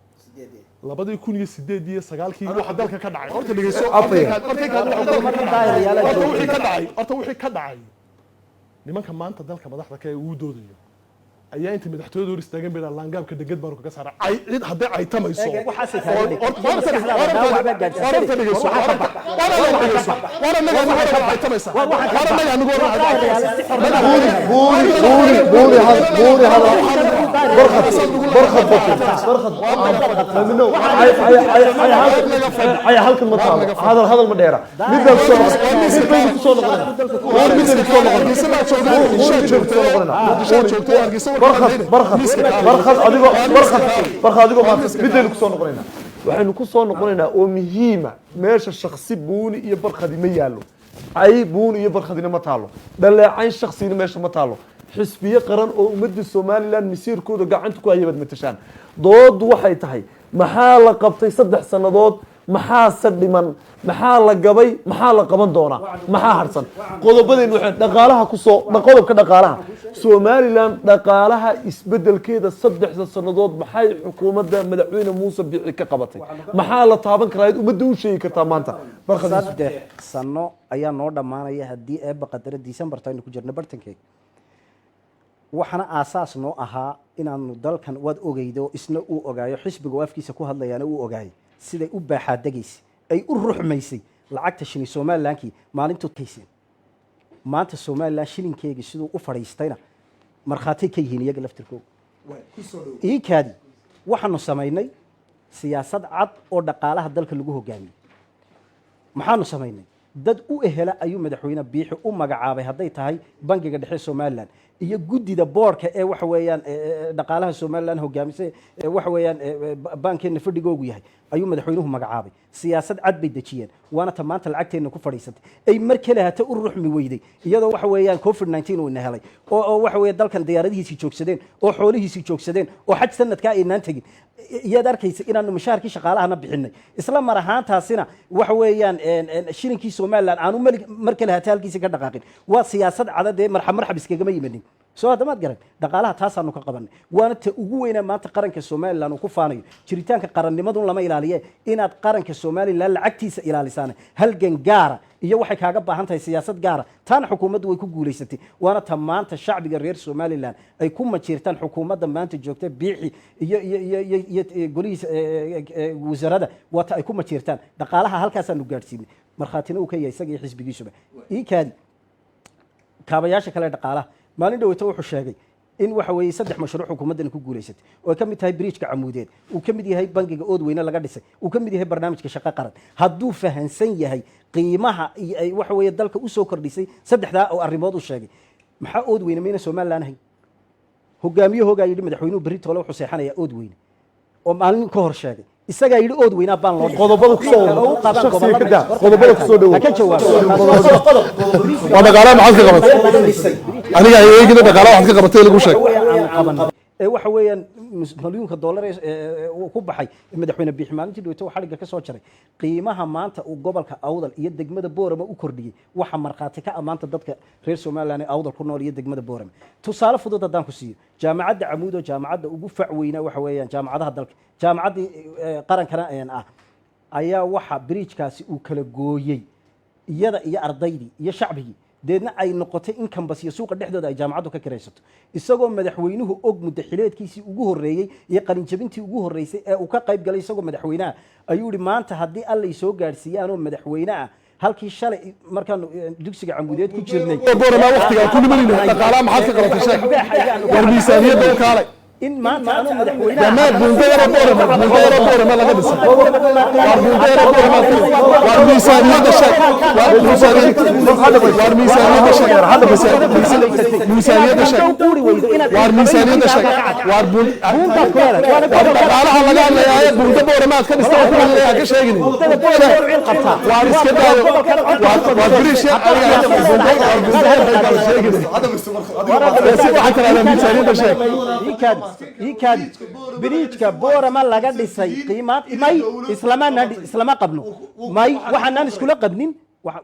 2008 iyo 9kii waxa dalka ka dhacay, horta dhegeyso. Afaya. Horta wixii ka dhacay, horta wixii ka dhacay, nimanka maanta dalka madaxda ka ee uu doodayo ayaa inta madaxtooyada hor istaagan bay dhahaan, laangaabka deged baanu kaga saara cay cid hadday caytamayso. Eeg, waxaasay taagan Horta dhegeyso, horta dhegeyso, war annaga anigu war caytamaysa, war annaga anigu war Buuni, Buuni, Buuni, Buuni, hal, Buuni hadal, Barkhad, Barkhad batin, Barkhad mamino, ay ay ay ay halkan, ay halkan ma taalo hadal, hadal ma dheera. Mid baan kusoo noqon, mid baynu kusoo noqonayna Buuni, mid baynu kusoo noqonayna Buuni, mid baynu kusoo noqonayna. Barkhad, Barkhad, Barkhad adigoo, Barkhad, Barkhad adigoo maanta, mid baynu kusoo noqonaynaa, waxaynu kusoo noqonaynaa oo muhiima. Meesha shaksi Buuni iyo Barkhadi ma yaallo, cay Buuni iyo Barkhadina ma taalo, dhaleecayn shaksina meesha ma taalo. Xisbiye qaran oo ummadda Somaliland masiirkooda gacanta ku haya baad matashaan. Doodu waxay tahay: maxaa la qabtay 3 sannadood? Maxaase dhiman? Maxaa la gabay? Maxaa la qaban doonaa? Maxaa harsan? Qodobadaynu waxay dhaqaalaha kusoo, qodobka dhaqaalaha Somaliland, dhaqaalaha isbedelkeeda 3da sannadood, maxay xukuumadda madaxweyne Muuse Biixi ka qabatay? Maxaa la taaban karaa ummadda u sheegi kartaa maanta, Barkhad? 3 sano ayaa noo dhammaanaya haddii Eebba qadara, Decemberta aynu ku jirno bartankeega. Waxaana aasaas noo ahaa inaanu dalkan, waad ogeydo, isna uu ogaayo, xisbiga oo afkiisa ku hadlayaana uu ogaayay siday u baaxaadegaysay, ay u ruxmaysay lacagta shilin Somalilankii maalintuu kayseen. Maanta Somaliland shilinkeegii siduu u fadhiistayna markhaatay ka yihiin iyaga laftirkooga. Iikaadi, waxaanu samaynay siyaasad cad oo dhaqaalaha dalka lagu hogaamiyey. Maxaanu samaynay? Dad u ehela ayuu madaxweyne Biixi u magacaabay, hadday tahay Bangiga Dhexe Somaliland iyo guddida boardka ee waxa weeyaan dhaqaalaha Somaliland hogaamisay, ee waxa weeyaan baankeena fadhigoogu yahay ayuu madaxweynuhu magacaabay. Siyaasad cad bay dejiyeen, waana ta maanta lacagteenna ku fadhiisatay, ay mar kale hata u ruxmi weyday, iyadoo waxa weeyaan COVID 19 uu ina helay oo waxa weeye dalkan diyaaradihiisii joogsadeen oo xoolihiisii joogsadeen oo xaj sanadkaa aynaan tegin. Iyaad arkaysa inaanu mushaharkii shaqaalahana bixinay, isla mar ahaantaasina waxa weeyaan shilinkii Somaliland aanu mar kale hata halkiisa ka dhaqaaqin. Waa siyaasad cadadee marxab marxab iskagama yimanin. Soo haddamaad garan, dhaqaalaha taasaanu ka qabanay, waana ta ugu weynaa maanta qaranka Somaliland uu ku faanayo. Jiritaanka qarannimadun lama ilaaliye, inaad qaranka Somaliland lacagtiisa ilaalisaan halgan gaara iyo waxay kaaga baahan tahay siyaasad gaara. Taana xukuumaddu way ku guulaysatay, waana ta maanta shacbiga reer Somaliland ay ku majiirtaan xukuumadda maanta joogta, Biixi iyo golihiisa wasaaradda, waa ta ay ku majiirtaan. Dhaqaalaha halkaasaanu gaadhsiinay, markhaatina uu ka yahay isaga iyo xisbigiisuba. Ii kaadi, kaabayaasha kale dhaqaalaha, maalin dhaweyto wuxuu sheegay in waxa weeye saddex mashruuc xukuumaddani ku guulaysatay, oo ay ka mid tahay bridgeka Camuudeed, uu ka mid yahay bangiga Oodweyne laga dhisay, uu ka mid yahay barnaamijka Shaqo Qaran. Hadduu fahansan yahay qiimaha iyo ay waxa weeye dalka usoo kordhisay saddexdaa oo arrimood u sheegay, maxaa Oodweyne mayna Somaliland ahayn? Hogaamiye hoogaa yidhi madaxweynuhu berri toole wuxuu seexanayaa Oodweyne, oo maalin ka hor sheegay, isagaa yidhi Oodweynaa baan loo dhisay. Qodobada kusoo Oo u qabaan shakhsiga ka gobollada. daa, qodobada kusoo dhawow. Ha ka jawaabo. Waa dhaqaalaha maxaad ka qabatay? Aniga ay eegina, dhaqaalaha waxaad ka qabatay lagu sheeg. Ee waxa weeyaan malyuunka dollar ee uu ku baxay madaxweyne Biixi maalintii dhaweyto uu xadhigga ka soo jaray, qiimaha maanta uu gobolka Awdal iyo degmada Boorama u kordhiyey, waxa markhaati ka ah maanta dadka reer Somaliland ee Awdal ku nool iyo degmada Boorama. Tusaale fudud haddaan ku siiyo, jaamacadda Camuud oo jaamacadda ugu fac weynaa waxa weeyaan jaamacadaha dalka, jaamacaddii qarankana ah, ayaa waxa bridgekaasi uu kala gooyey iyada iyo ardaydii iyo shacbigii. Deedna ay noqotay in kambasyo suuqa dhexdooda ay jaamacaddu ka kiraysato, isagoo madaxweynuhu og muddaxileedkiisii ugu horreeyey iyo qalinjabintii ugu horreysay ee uu ka qayb galay isagoo madaxweynaha, ayuu yihi: maanta haddii Allay soo gaadhsiiye anoo madaxweyne ah, halkii shalay markaanu dugsiga Camuudeed ku jirnay. Boorama waqtigaan ku nimanayna, dhaqaalaha maxaad ka qabatay? Sheeg. War miisaaniyadda u kaalay. In maanta anoo madaxweynaha Dhammaan buundayara Boorama, buundayara Boorama laga dhisay. War buundayara Boorama ka dhisay. War miisaaniyadda sheeg. War miisaaniyadda, war miisaaniyadda sheeg. Miisaaniyadda sheeg. Waar miisaaniyadda sheeg. Waar buun, waar dhaqaalaha laga hadlayaa, buunda Boorama aad ka dhistay oo ku hadlaya ka sheegin. Waar iska daayo. Waar bridge aniga buunda, waar buunda baan sheegin. Si waxaa tiraahdaa miisaaniyadda sheeg. Iikaadi, bridgeka Boorama laga dhisay qiimaad may islama qabno, may waxaanaan iskula qabnin.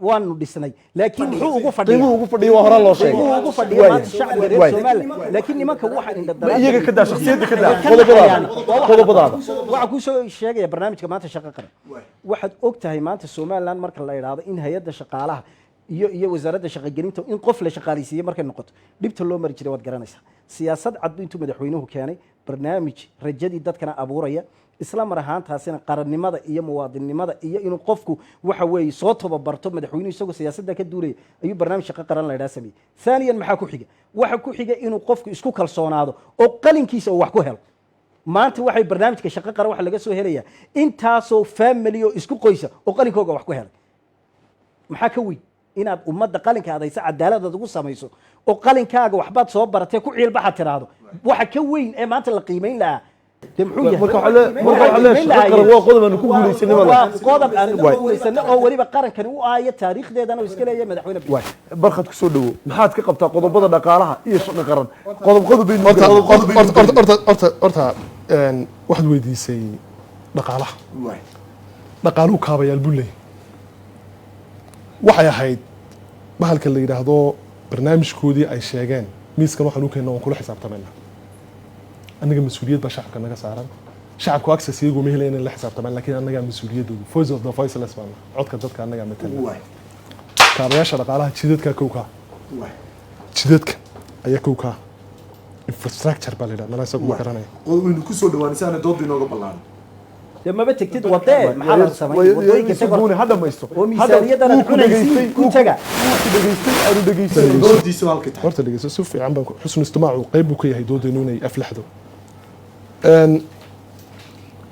Waanu dhisnay, laakiin muxuu ugu fadhiyaa? Qiimuhu ugu fadhiyo waa horaa loo sheegay. Qiimuhu ugu fadhiya maanta shacbiga reer Somaliland, laakiin nimanka waxa indha Ma iyaga ka daa, shakhsiyadda ka daa, qodobadaada, qodobadaada. Waxaan kuu soo sheegaya barnaamijka maanta Shaqo Qaran. Waxaad og tahay maanta Somaliland marka la idhaahdo in hay-adda shaqaalaha iyo wasaaradda shaqogelinta in qof la shaqaalaysiiye markay noqoto, dhibta loo mari jiray waad garanaysaa. Siyaasad cad buu intuu madaxweynuhu keenay, barnaamij rajadii dadkana abuuraya, isla mar ahaantaasina qarannimada iyo muwaadinnimada iyo inuu qofku waxa weeye soo tababarto, madaxweynuhu isagoo siyaasadda ka duulaya ayuu barnaamij Shaqo Qaran la idhaha sameeyey. Thaniyan, maxaa ku xiga? Waxa ku xiga inuu qofku isku kalsoonaado oo qalinkiisa uu wax ku helo. Maanta waxay barnaamijka Shaqo Qaran waxa laga soo helayaa intaasoo family oo isku qoysa oo qalinkooga wax ku helay. Maxaa ka weyn inaad ummadda qalinka adaysa cadaaladaad ugu samayso oo qalinkaaga waxbaad soo baratee ku ciilbaxaad tiraahdo? Waxa ka weyn ee maanta la qiimayn lahaa dee muxuu yahay? Marka waxaa leeyahay Shaqo Qaran waa qodob aanu ku guulaysanay. Waa qodob aanu ku guulaysanay oo weliba qarankani u aayo, taariikhdeedana uu iska leeyahay madaxweyne. Barkhad, kusoo dhawo. Maxaad ka qabtaa qodobada dhaqaalaha iyo Shaqo Qaran? Qodob qodob baynu Horta qodob qodob baynu horta waxaad weydiisay dhaqaalaha. Dhaqaaluhu kaabayaal buu leeyahay. Waxay ahayd bahalka la yidhaahdo barnaamijkoodii ay sheegeen, miiskan waxaan u keenna waan kula xisaabtamayna. Annaga mas-uuliyad baa shacabka naga saaran. Shacabku access iyagu ma helayan in la xisaabtamaan, laakiin annagaa mas-uuliyaddoodu, voice of the voiceless baan nahay. Codka dadka annagaa matalna. Kaabayaasha dhaqaalaha, jidadka kowkaa, jidadka ayaa kowkaa, infrastructure baa la yidhaha, malaa isagu ma garanaya. Waynu kusoo dhawaanaysaana dooda inooga ballaan. Dee maba tegtid wadee, maxaa la samay wadooyinka tag Buuni ha dhamaysto. Oo miisaaniyadana Wuu ku cunaysiin, dhageystay, ku taga. Wuu ku dhageystay, aanu dhegeysan. Doodiisa halkay tahay. Horta dhegeyso si fiican baan xusnu istimaacu qayb buu ka yahay doodaynu inay aflaxdo.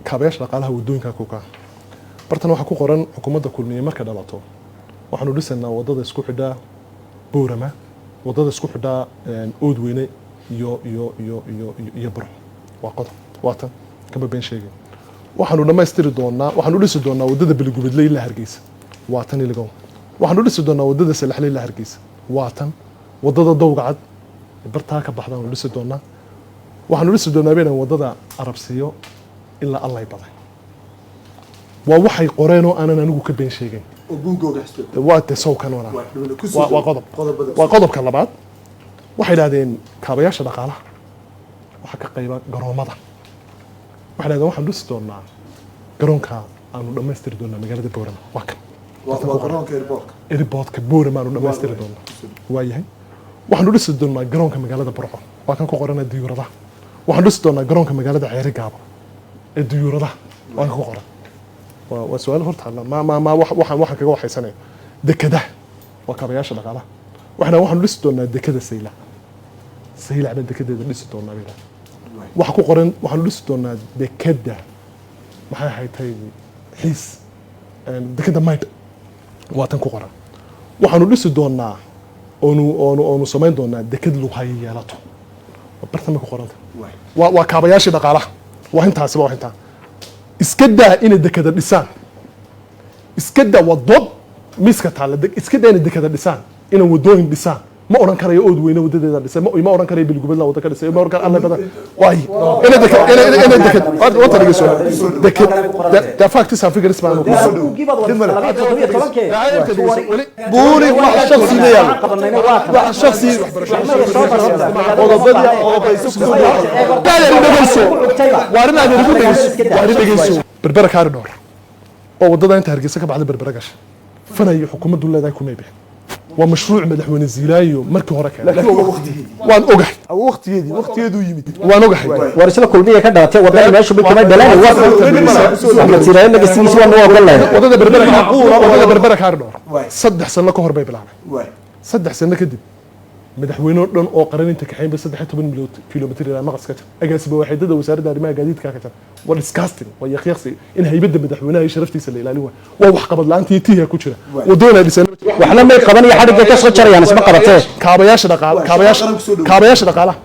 Kaabayaasha dhaqaalaha, wadooyinka kowkaa. Bartan waxaa ku qoran xukuumadda Kulmiye marka dhalato waxaanu dhisaynaa wadada isku xidhaa Boorama, wadada isku xidhaa Oodweyne iyo Burco. Waa qodob, waa tan kama been sheegin. Waxaanu dhammaystiri doonaa, waxaanu dhisi doonaa wadada Beligubadle ilaa Hargeysa. Waa tan iligow. Waxaanu dhisi doonaa wadada Salaxle ilaa Hargeysa. Waa tan. Wadada Dowga Cad bartaa ka baxdaanu dhisi doonaa. Waxaanu dhisi doonaa baynan wadada Arabsiyo ilaa Allay baday. Waa waxay qoreen oo aanan anigu ka been sheegin. Oo buuggooga xisbiga. Waa de sawkan walaa. Waa waa qodob. Qodobada. Waa qodobka labaad. Waxay idhahdeen kaabayaasha dhaqaalaha waxaa ka qayba garoomada. Waxay idhahdeen waxaan dhisi doonaa garoonka, aanu dhammaystiri doonaa magaalada Boorama, waa kan. Waa garoonka airportka. Airportka Boorama aanu dhammaystiri doonaa, waa yahay. Waxaanu dhisi doonaa garoonka magaalada Burco, waa kan ku qorana diyuuradaha. Waxaanu dhisi doonaa garoonka magaalada Ceeri Gaabo ee diyuuradaha, waa kan ku qoran. Waa su-aal hortaalla, ma waxaan kaga waxaysanaya dekadaha waa kaabayaasha dhaqaalaha. Waxaanu dhisi doonaa dekada Saylac, Saylac baan dekadeeda dhisi doonaa bay yidhahdeen. Waxa ku qoran waxaanu dhisi doonaa dekada, maxay ahayd tay, Xiis, dekada Maydh, waa tan ku qoran. Waxaanu dhisi doonaa oonu samayn doonaa dekad Lughaya yeelato, waa bartan bay ku qoranta. Waa kaabayaashii dhaqaalaha, waa intaasiba, waa intaa. Iska daa inay dekada dhisaan, iska daa, waa dood miiska taalla. Iska daa inay dekada dhisaan, inay wadooyin dhisaan. Ma odhan karayo Ood Weyne wadadeeda dhisay, ma odhan karayo Bilgubadla wada ka dhisay, ma odhan karayo Alle badan waay inay dekad wata dhegeyso dekad. The facts and figures baan ku Buuri, wax shakhsi ma yaalo, wax shakhsi qodobadii qodobayso ku soo dhegeyso, waa arrin aad igu dhegeyso, waa arrin dhegeyso. Berbera Corridor oo wadada inta Hargeysa ka baxda Berbera gasha fanayo xukuumaddu leedahay kumay bixin. Waa mashruuc madaxweyne Ziilaayo markii hore keenay. Laakiin waa waqtigeedii. Waan ogahay. Waqtigeedii, waqtigeeduu yimid. Waan ogahay. War isla Kulmiya ka dhalatay wadada meeshu mid kama dhalan. War Axmed Siiraayo legasigiisa waa noo ogol lahay. Wadada Berbera Corridor 3 sano ka hor bay bilaabay. 3 sano kadib madaxweyne oo dhan oo qaran inta kaxayn ba 13 milyan kilomitir ilaa maqas ka jar, agaasiba waaxidada wasaaradda arrimaha gaadiidka ka jar. Waa disgusting, waa yaqyaqsi in haybadda madaxweynaha iyo sharaftiisa la ilaalin waayo. Waa wax qabad la'aanta iyo tiiha ku jira wadooyin dhisan. Waxna may qaban iyo xadhigga ka soo jarayaan isma qabatee. Kaabayaasha dhaqaala, kaabayaasha Shaqo qaran kusoo dhow. Kaabayaasha dhaqaalaha,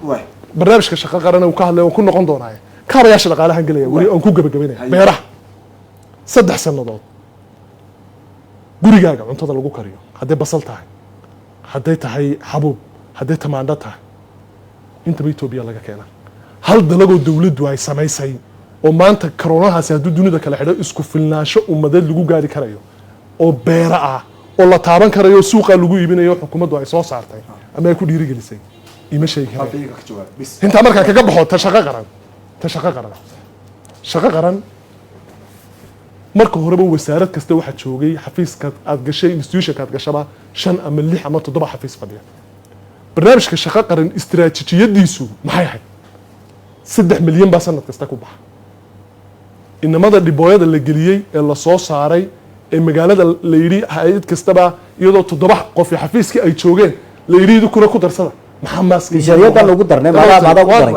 barnaamijka shaqo qaran uu ka hadlay oo ku noqon doonaaye, kaabayaasha dhaqaalahan gelaya weli oon ku gabagabaynaya. Beeraha, 3 sannadood gurigaaga cuntada lagu kariyo, hadday basal tahay, hadday tahay xabuub, hadday tamaandho tahay, intaba Etoobiya laga keenaa. Hal dalagoo dowladdu ay samaysay oo maanta karoonahaasi hadduu dunida kala xidho isku filnaansho ummadeed lagu gaari karayo oo beera ah oo la taaban karayo, suuqa lagu iibinayo, xukuumaddu ay soo saartay ama ay ku dhiirigelisay, ima sheegi karayo. Iyaga ka jawaab bis. Intaa markaa kaga baxo ta shaqo qaran, ta shaqo qaran, shaqo qaran marka horeba wasaarad kasta waxaa joogay xafiiska aad gashay, institutionka aad gashaba shan ama lix ama toddoba xafiis fadhiya. Barnaamijka shaqo qaran istiraatiijiyadiisu maxay ahayd? 3 milyan baa sanad kasta ku baxa inamada dhibooyada la geliyey ee lasoo saaray ee magaalada la yidhi hay-ad kastaba, iyadoo toddoba qof xafiiskii ay joogeen la yidhi idinkuna ku darsada. Maxaa maaska Miisaaniyaddan ugu darnay, maadaa ugu daray?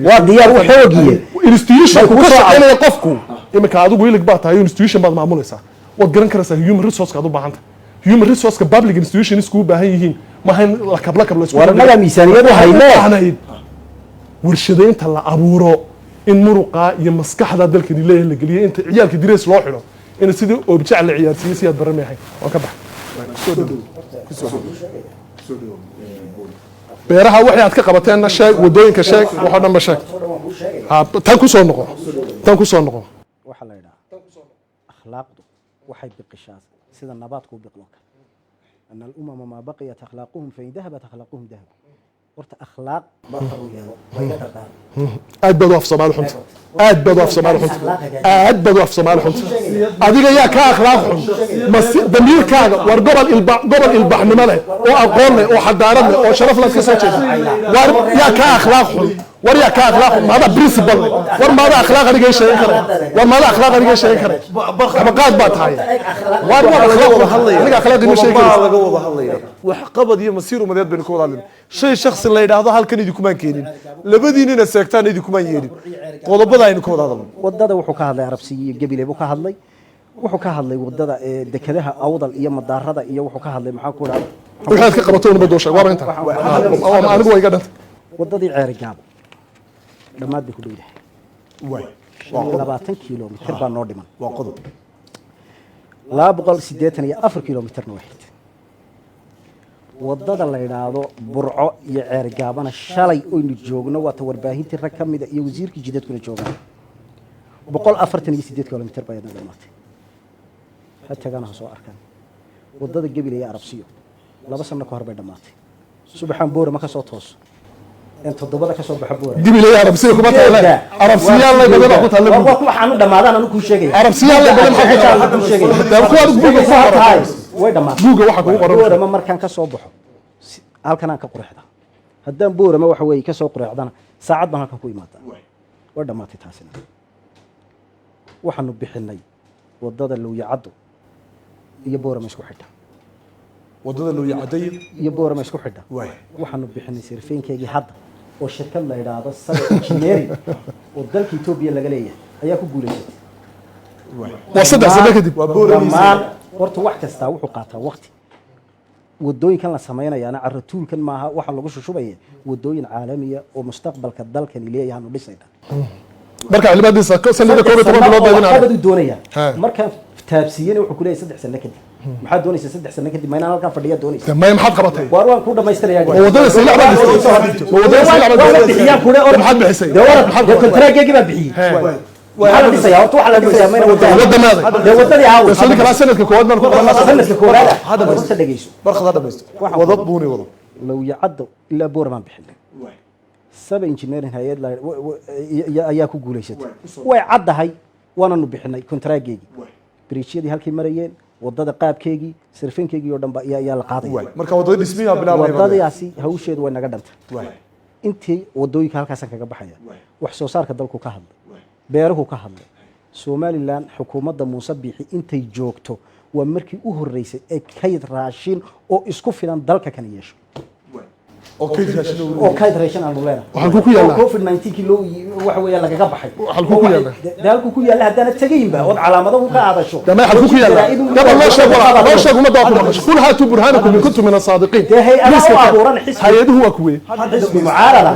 Waa diyaar u xoogiye. Institution Bay ku kugu soo shaqaynaya qofku iminka adigu ilig baa tahay, institution baad maamulaysaa, waad garan karaysaa human resource aad u baahan tahay. Human resource public institution iskugu baahan yihiin maaha in la kabla kabla isku War annagaa miisaaniyad u Waxay u haynee. baahnayd warshadaynta la abuuro, in muruqa iyo maskaxda dalkani leeyahay la geliyo, inta ciyaalka direes loo xidho in sidii oobjac la ciyaarsiiyey si aad baran mahay. Waan ka baxay. Kusoo dhow. Beeraha waxay aad ka qabateenna sheeg, wadooyinka sheeg, waxoo dhan ba sheeg. Ha, tan ku soo noqo, tan ku soo noqo. Waxaa la yidhaha akhlaaqdu waxay biqishaa sida nabaadku u biqlo kale. أن الأمم ما بقيت أخلاقهم فإن ذهبت أخلاقهم ذهبوا. Horta akhlaaq baa far u yeelo, waa iga dhaqaan. Aad baad u af Soomaali xunta, aad baad u af Soomaali xunta, aad baad u af Soomaali xunta. Adiga yaa ka akhlaaq xun? Masi damiirkaaga? War gobol ilba, gobol ilbaxnimo leh oo aqoon leh oo xadaarad leh oo sharaf leh ka soo jeeda. War yaa ka akhlaaq xun? War yaa ka akhlaaq xun? Maada principal leh? War maada akhlaaq aniga ii sheegan kara? War maada akhlaaq aniga ii sheegan kara? Ama qaad baa tahay? War war akhlaaq wada hadlaya. Aniga akhlaaq ima sheegi Qodobaa karaysa. Laga wada hadlaya wax qabad iyo masiir umadeed baynu ka wada hadlayna. Shay shakhsi la yidhaahdo halkan idinkumaan keenin, labadiinina seegtaan idinkumaan yeedhin. Qodobada aynu ka wada hadalno. Wadada wuxuu ka hadlay Arabsiyo iyo Gebile buu ka hadlay. Wuxuu ka hadlay wadada ee dekedaha Awdal iyo madaarada iyo wuxuu ka hadlay, maxaa ku dhaha? Waxaad ka qabato unba doo sheeg, waaba intaa, anigu waa iga dhanta. Wadadii Ceeri Gaabo dhammaad bay ku dhowdahay. 25 kilomitir baa noo dhiman. Waa qodob. 284 kilomitirna waa xigta. Wadada la yidhaahdo Burco iyo Ceeri Gaabana shalay oynu joogno, waata warbaahintii rag ka mida iyo wasiirkii jidadkuna joogaan, 148 kilomitir baa iyadna dhamaatay. Ha tagana, ha soo arkaan. Wadada Gebile iyo Arabsiyo 2 sano ka hor bay dhammaatay. Subaxaan Boorama ka soo tooso en 7da ka soo baxo Boorama. Dib ilaa Arabsiya kuma taale. Arabsiya lay badan ku taale. Waa kuwa waxaanu dhammaadaan anu kuu sheegaya. Arabsiya lay badan ku taale. Kuu sheegaya. Kuwa adigu buugga ku qoran. Tahay way dhammaatay. Buugga waxa kugu qoran. Boorama markaan ka soo baxo, halkan aan ka qureexda. Haddaan Boorama waxa weeye ka soo qureexdana, saacad baan halkan ku imaadaa. Way dhammaatay taasina. Waxaanu bixinay wadada Lowyacaddo iyo Boorama isku xidha. Wadada Lowyacaddo iyo Boorama isku xidha. Waxaanu bixinay surveyinkeygii hadda, oo shirkad la yidhaahdo Saga Engineering oo dalka Etoobiya laga leeyahay ayaa ku guulaysatay. Waa 3 sano kadib. Waa Boorama. Dhammaan horta wax kastaa wuxuu qaataa waqti. Wadooyinkan la samaynayaana caratuulkan maaha, waxa lagu shushubaya wadooyin caalamiya oo mustaqbalka dalkani leeyahay aanu dhisayna. Marka xildhibaandiisa sanada 11 bilood baa idin waxqabad haray. U doonaya. Markaan taabsiiyena wuxuu ku leeyahay 3 sano kadib. Maxaad doonaysaa 3 sano kadib? Ma inaan halkan fadhiya doonaysa? Maya, maxaad qabatay? Waar waan kuu dhamaystirayaa. Ma wadada Saylac baad dhistay? Ma wadada Saylac baad Waa dhistay? Bixiyaan kule. Maxaad bixisay? Dee warad dee kontaraageygii baan bixiyey. Maxaa la dhisayaa horta? Waxaa la dhisayaa mayna wadada. Wadamaaday. Dee wadadii aawo? Sanadka kala sanadka koowaad baan ku qabanaa. Sanadka koowaad. Hadda Horta dhegeyso. Barkhad ha dhamaysto. Wado buuni wado. Lowyacaddo ilaa Boor baan bixinay. Saba Engineering hay-ad ayaa ku guulaysatay. Way caddahay, waananu bixinay kontaraageygii, bridge-yadii halkay marayeen, wadada qaabkeygii, surveyinkeygii oo dhan ba ayaa la qaadaya. Marka wadada dhismiyaa bilaabmay. Wadadaasi hawsheedu way naga dhantay. Intii wadooyinka halkaasaan kaga baxaya. Wax soo saarka dalku ka hadlay, beeruhu ka hadlay. Somaliland xukuumadda Muuse Biixi intay joogto waa markii u horreysay ee kayd raashin oo isku filan dalka kan yeesho. Oo kayd raashin. Oo kayd raashin aanu leenahay. Halkuu ku yaallaa? Oo COVID 19 kii loo waxa weeyaan lagaga baxay. Halkuu ku yaallaa? Dee halkuu ku yaalla haddaana tegaynba ood calaamado ka hadasho. Dama halkuu ku yaallaa? Daba loo sheeg, walaa loo sheeg ummadda waa ku maqasho. قل هاتوا برهانكم إن كنتم من الصادقين. Dee hay-adaha u abuuran xisbi. Hay-aduhu waa kuwee? Xisbi mucaarada,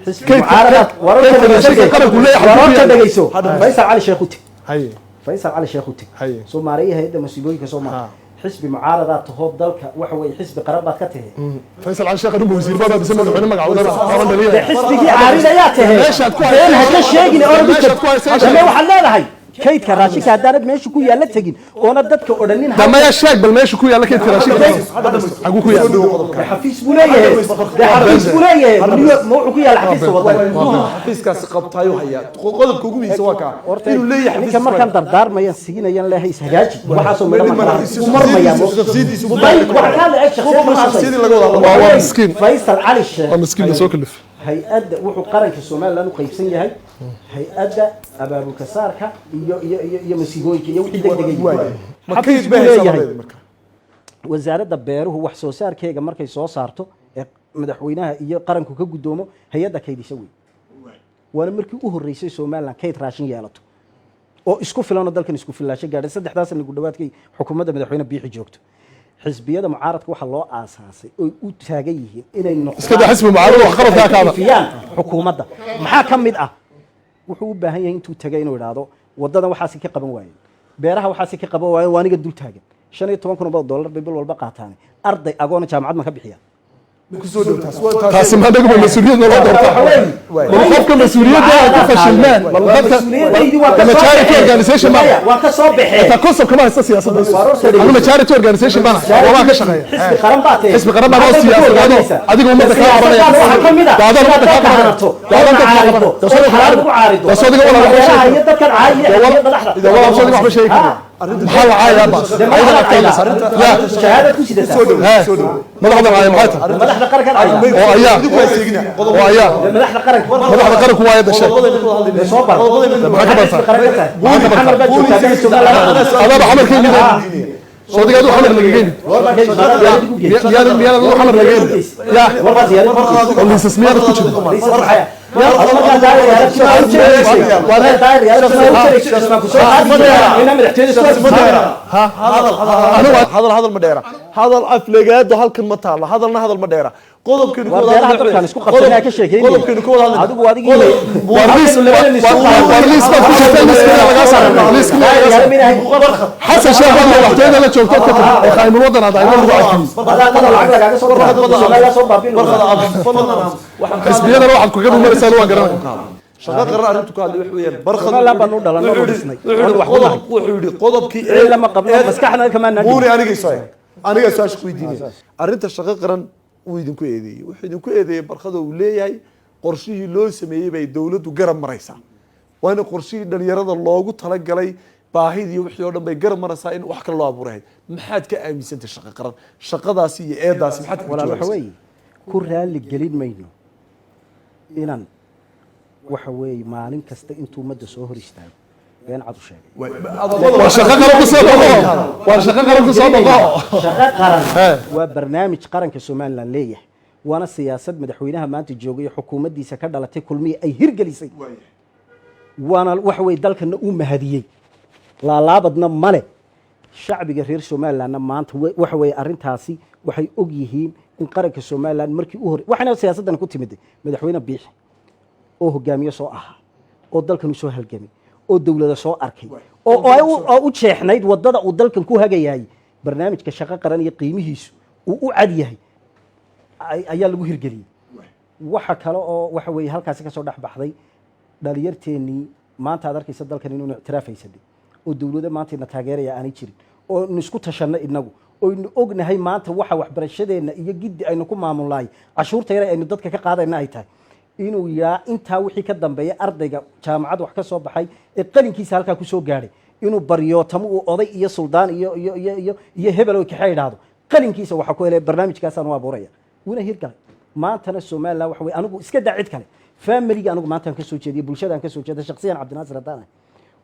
xisbi mucaarada. Kaydka raashinka qaranku leeyahay halkuu ku Wararka yaallaa? Dhegeyso, Faysal Cali Sheekh u teg. Haye. Faysal Cali Sheekh u teg. Haye. Soomaaliya hay-adda masiibooyinka Soomaaliya. Xisbi mucaarada tahoo dalka waxa weeye xisbi qaran baad ka tahay. Faysal Cali Sheekh anuu wasiir baa bisa madaxweyne magacooda qaban Dee dhaliya. Xisbigii caarida ayaa tahay. Meeshaad ku Been ha ka sheegin oo Meeshaad ku haysa. Dame waxaad leedahay kaydka raashinka haddaanad meesha ku yaalla tegin oona dadka odhanin. Damaya sheeg bal meesha ku yaalla kaydka raashinka, xaguu ku yaalla? Dee xafiis buu leeyahay, dee xafiis buu leeyahay. New York ma wuxuu ku yaalla xafiiska wadan? Xafiiskaasi qabtaayu hayaa. Qodobka ugu muhiimsan waa kaa inuu leeyahay. Ninka markaan dardaarmayan siinayan leehay ishagaaji, waxaasoo midho markaa u marmayaa. May waxaa ka hadlay shakhsiyad ma Shakhsiyadii laga wada hadlo. Waa miskiin. Faysal Cali Sheekh. Waa miskiin la soo kalif. Hay-adda wuxuu qaranka Somaliland u qaybsan yahay hay-adda abaabulka saarka iyo masiibooyinka iyo wixii degdegay. Ma Xafiis kayd buu bay haysaa leeyahay. labadeeda marka? Wasaaradda beeruhu wax soo saarkeega markay soo saarto ee madaxweynaha iyo qaranku ka guddoomo, hay-adda kaydisa wey. Waana markii u horreysay Somaliland kayd raashin yeelato oo isku filanoo dalkan isku fillaasho gaadhay saddexdaas sana ku dhawaadkay xukuumadda madaxweyne Biixi joogto. Xisbiyada mucaaradka waxaa loo aasaasay oy u taagan yihiin inay noqdaan Iska daa xisbi mucaarad, wax qaladkaa kaada. Ifiyaan xukuumadda. Maxaa ka mid ah? Wuxuu u baahan yahay intuu tagay inuu idhaahdo wadadan waxaasi ka qaban waayeen, beeraha waxaasi ka qaban waayeen. Waa aniga dul taagan 15,000 oo dollar bay bil walba qaataan. Arday agoona jaamacad ma ka bixiya? Kusoo dhow taas. Waa taas. Taasi ma anagu mas-uuliyad naloo doortaa? Bal qofka mas-uuliyadda ay ku fashilmeen, bal dadka Mas-uuliyadaydi waa ka soo majority baxeen. organization ma Maya, waa ka soo baxeen. Ta concept kama haysta siyaasadda. Anu majority organization baan waa ka shaqeeya. Xisbi qaran baa tahay. Xisbi qaran baa oo siyaasadeed adiga ummadda kaa qabanaya. Waxaa ka mid ah Daadad ummadda kaa qabanaya. hanato, Daadad dadka kaa qabanaya. oo xalaal lagu caarido. Daasoo adiga walaa waxba sheegi Beeraha iyo dadkan caariya iyo madaxda. Dee walaa waxba waxba sheegi karo. Maxaa la caayaa baas? Dee Ayaga madaxda agtaada. cayda. Ya. Shahaadad ku sidataa. Soo dhow. Hee. Soo dhow. Madaxda caaya maxay tahay? Madaxda qaranka cayda. Oo ayaa. Idinku waa seegina. Oo ayaa. Dee madaxda qaranka. Madaxda qaranku waa ayada sheeg. Dee soo bar. Maxaa ka bartaa? Xisbi qaran ka tahay. Maxaa ka bartaa? Xamar baad joogtaa, beri Somaliland. Adaaba xamarka yimid. Soo adiga aduu xamar lagaga yimid. Miyaan aduu xamar lagaga yimid? Ya. Warbaad ziyaarad ku geysay. Oo liisas miyaanad ku jirin? Hadal hadal ma dheera, hadal aflegaado halkan ma taalo, hadalna hadal ma dheera. Qodobkeenu ka War wada beeraha hadlay- dadkaan isku qabsanay ka sheekeynayay. Qodobkeenu ka wada hadlay. Adigu adigii War liis, war liis baad ku jirtaa, liiska lagaa saaray, liiska lagaa saaray. Xasan Sheekh baa madaxtooyada la joogto ka tag oo qaymul wadan aad ayna lagu cafiyey. Xisbiyadana waxaad kaga dhumaraysaa waan garanaya. Shaqo qaran arrintu ka hadlay wax weeyaan Barkhad. Somaliland baan u dhalanay, wuxuu oo yidhi- dhisnay. wuxuu yidhi Oon wax ku nahay. Wuxuu yidhi qodobkii Cid lama qabno, maskaxna kama naan Buuni, aniga isoo aniga su-aasha ku weydiinaya arrinta shaqo qaran. Wuu idinku eedeeyey, wuxuu idinku eedeeyey Barkhada uu leeyahay qorshihii loo sameeyey bay dowladdu garab maraysaa. Waa in qorshihii dhalinyarada loogu talagalay baahidii wixii oo dhan bay garab maraysaa, in wax kale loo abuurahay. Maxaad ka aaminsantay shaqo qaran, shaqadaasi iyo eedaasi maxaad kaga Walaal, waxa jawaabaysaa? Weeye, ku raalli gelin mayno inaan waxa weeye maalin kasta intuu ummadda soo hor istaago been cad u sheegay. Waa shaqo qaran ku soo noqo, waa shaqo qaran ku soo noqo. Shaqo qaran waa barnaamij qaranka Somaliland leeyahay, waana siyaasad madaxweynaha maanta joogay xukuumaddiisa ka dhalatay Kulmiye ay hirgelisay, waana waxa weye dalkana uu mahadiyey, laalaabadna male. Shacbiga reer Somalilandna maanta waxa weye arrintaasi waxay og yihiin in qaranka Somaliland markii u horey waxayna siyaasaddan ku timid madaxweyne Biixi oo hogaamiye soo ahaa oo dalkan u soo halgamay oo dowlada soo arkay oo u jeexnayd wadada uu dalkan ku hagayay. Barnaamijka shaqo qaran iyo qiimihiisu uu u cad yahay ayaa lagu hirgeliyey. Waxa kale oo waxa weeye halkaasi ka soo dhex baxday dhalinyarteennii maanta aad arkaysa dalkan inuunu ictiraaf haysanin oo dowlado maanta ina taageeraya aanay jirin oo nu isku tashanno inagu oynu ognahay maanta waxa waxbarashadeenna iyo giddi aynu ku maamulnahay cashuurta yar aynu dadka ka qaadayna ay tahay inuu yaa intaa wixii ka dambeeya ardayga jaamacad wax ka soo baxay ee qalinkiisa halkaa kusoo gaadhay inuu baryootamo uu oday iyo suldaan iyo hebel oo kaxe idhaahdo qalinkiisa waxa ku helay. Barnaamijkaasaan u abuuraya, wuuna hirgalay. Maantana Somaliland waxa weye anigu iska daa cid kale, familiga anigu maanta aan ka soo jeediyo, bulshada aan ka soo jeeda, shakhsiyan Cabdinaasir haddaan ahay,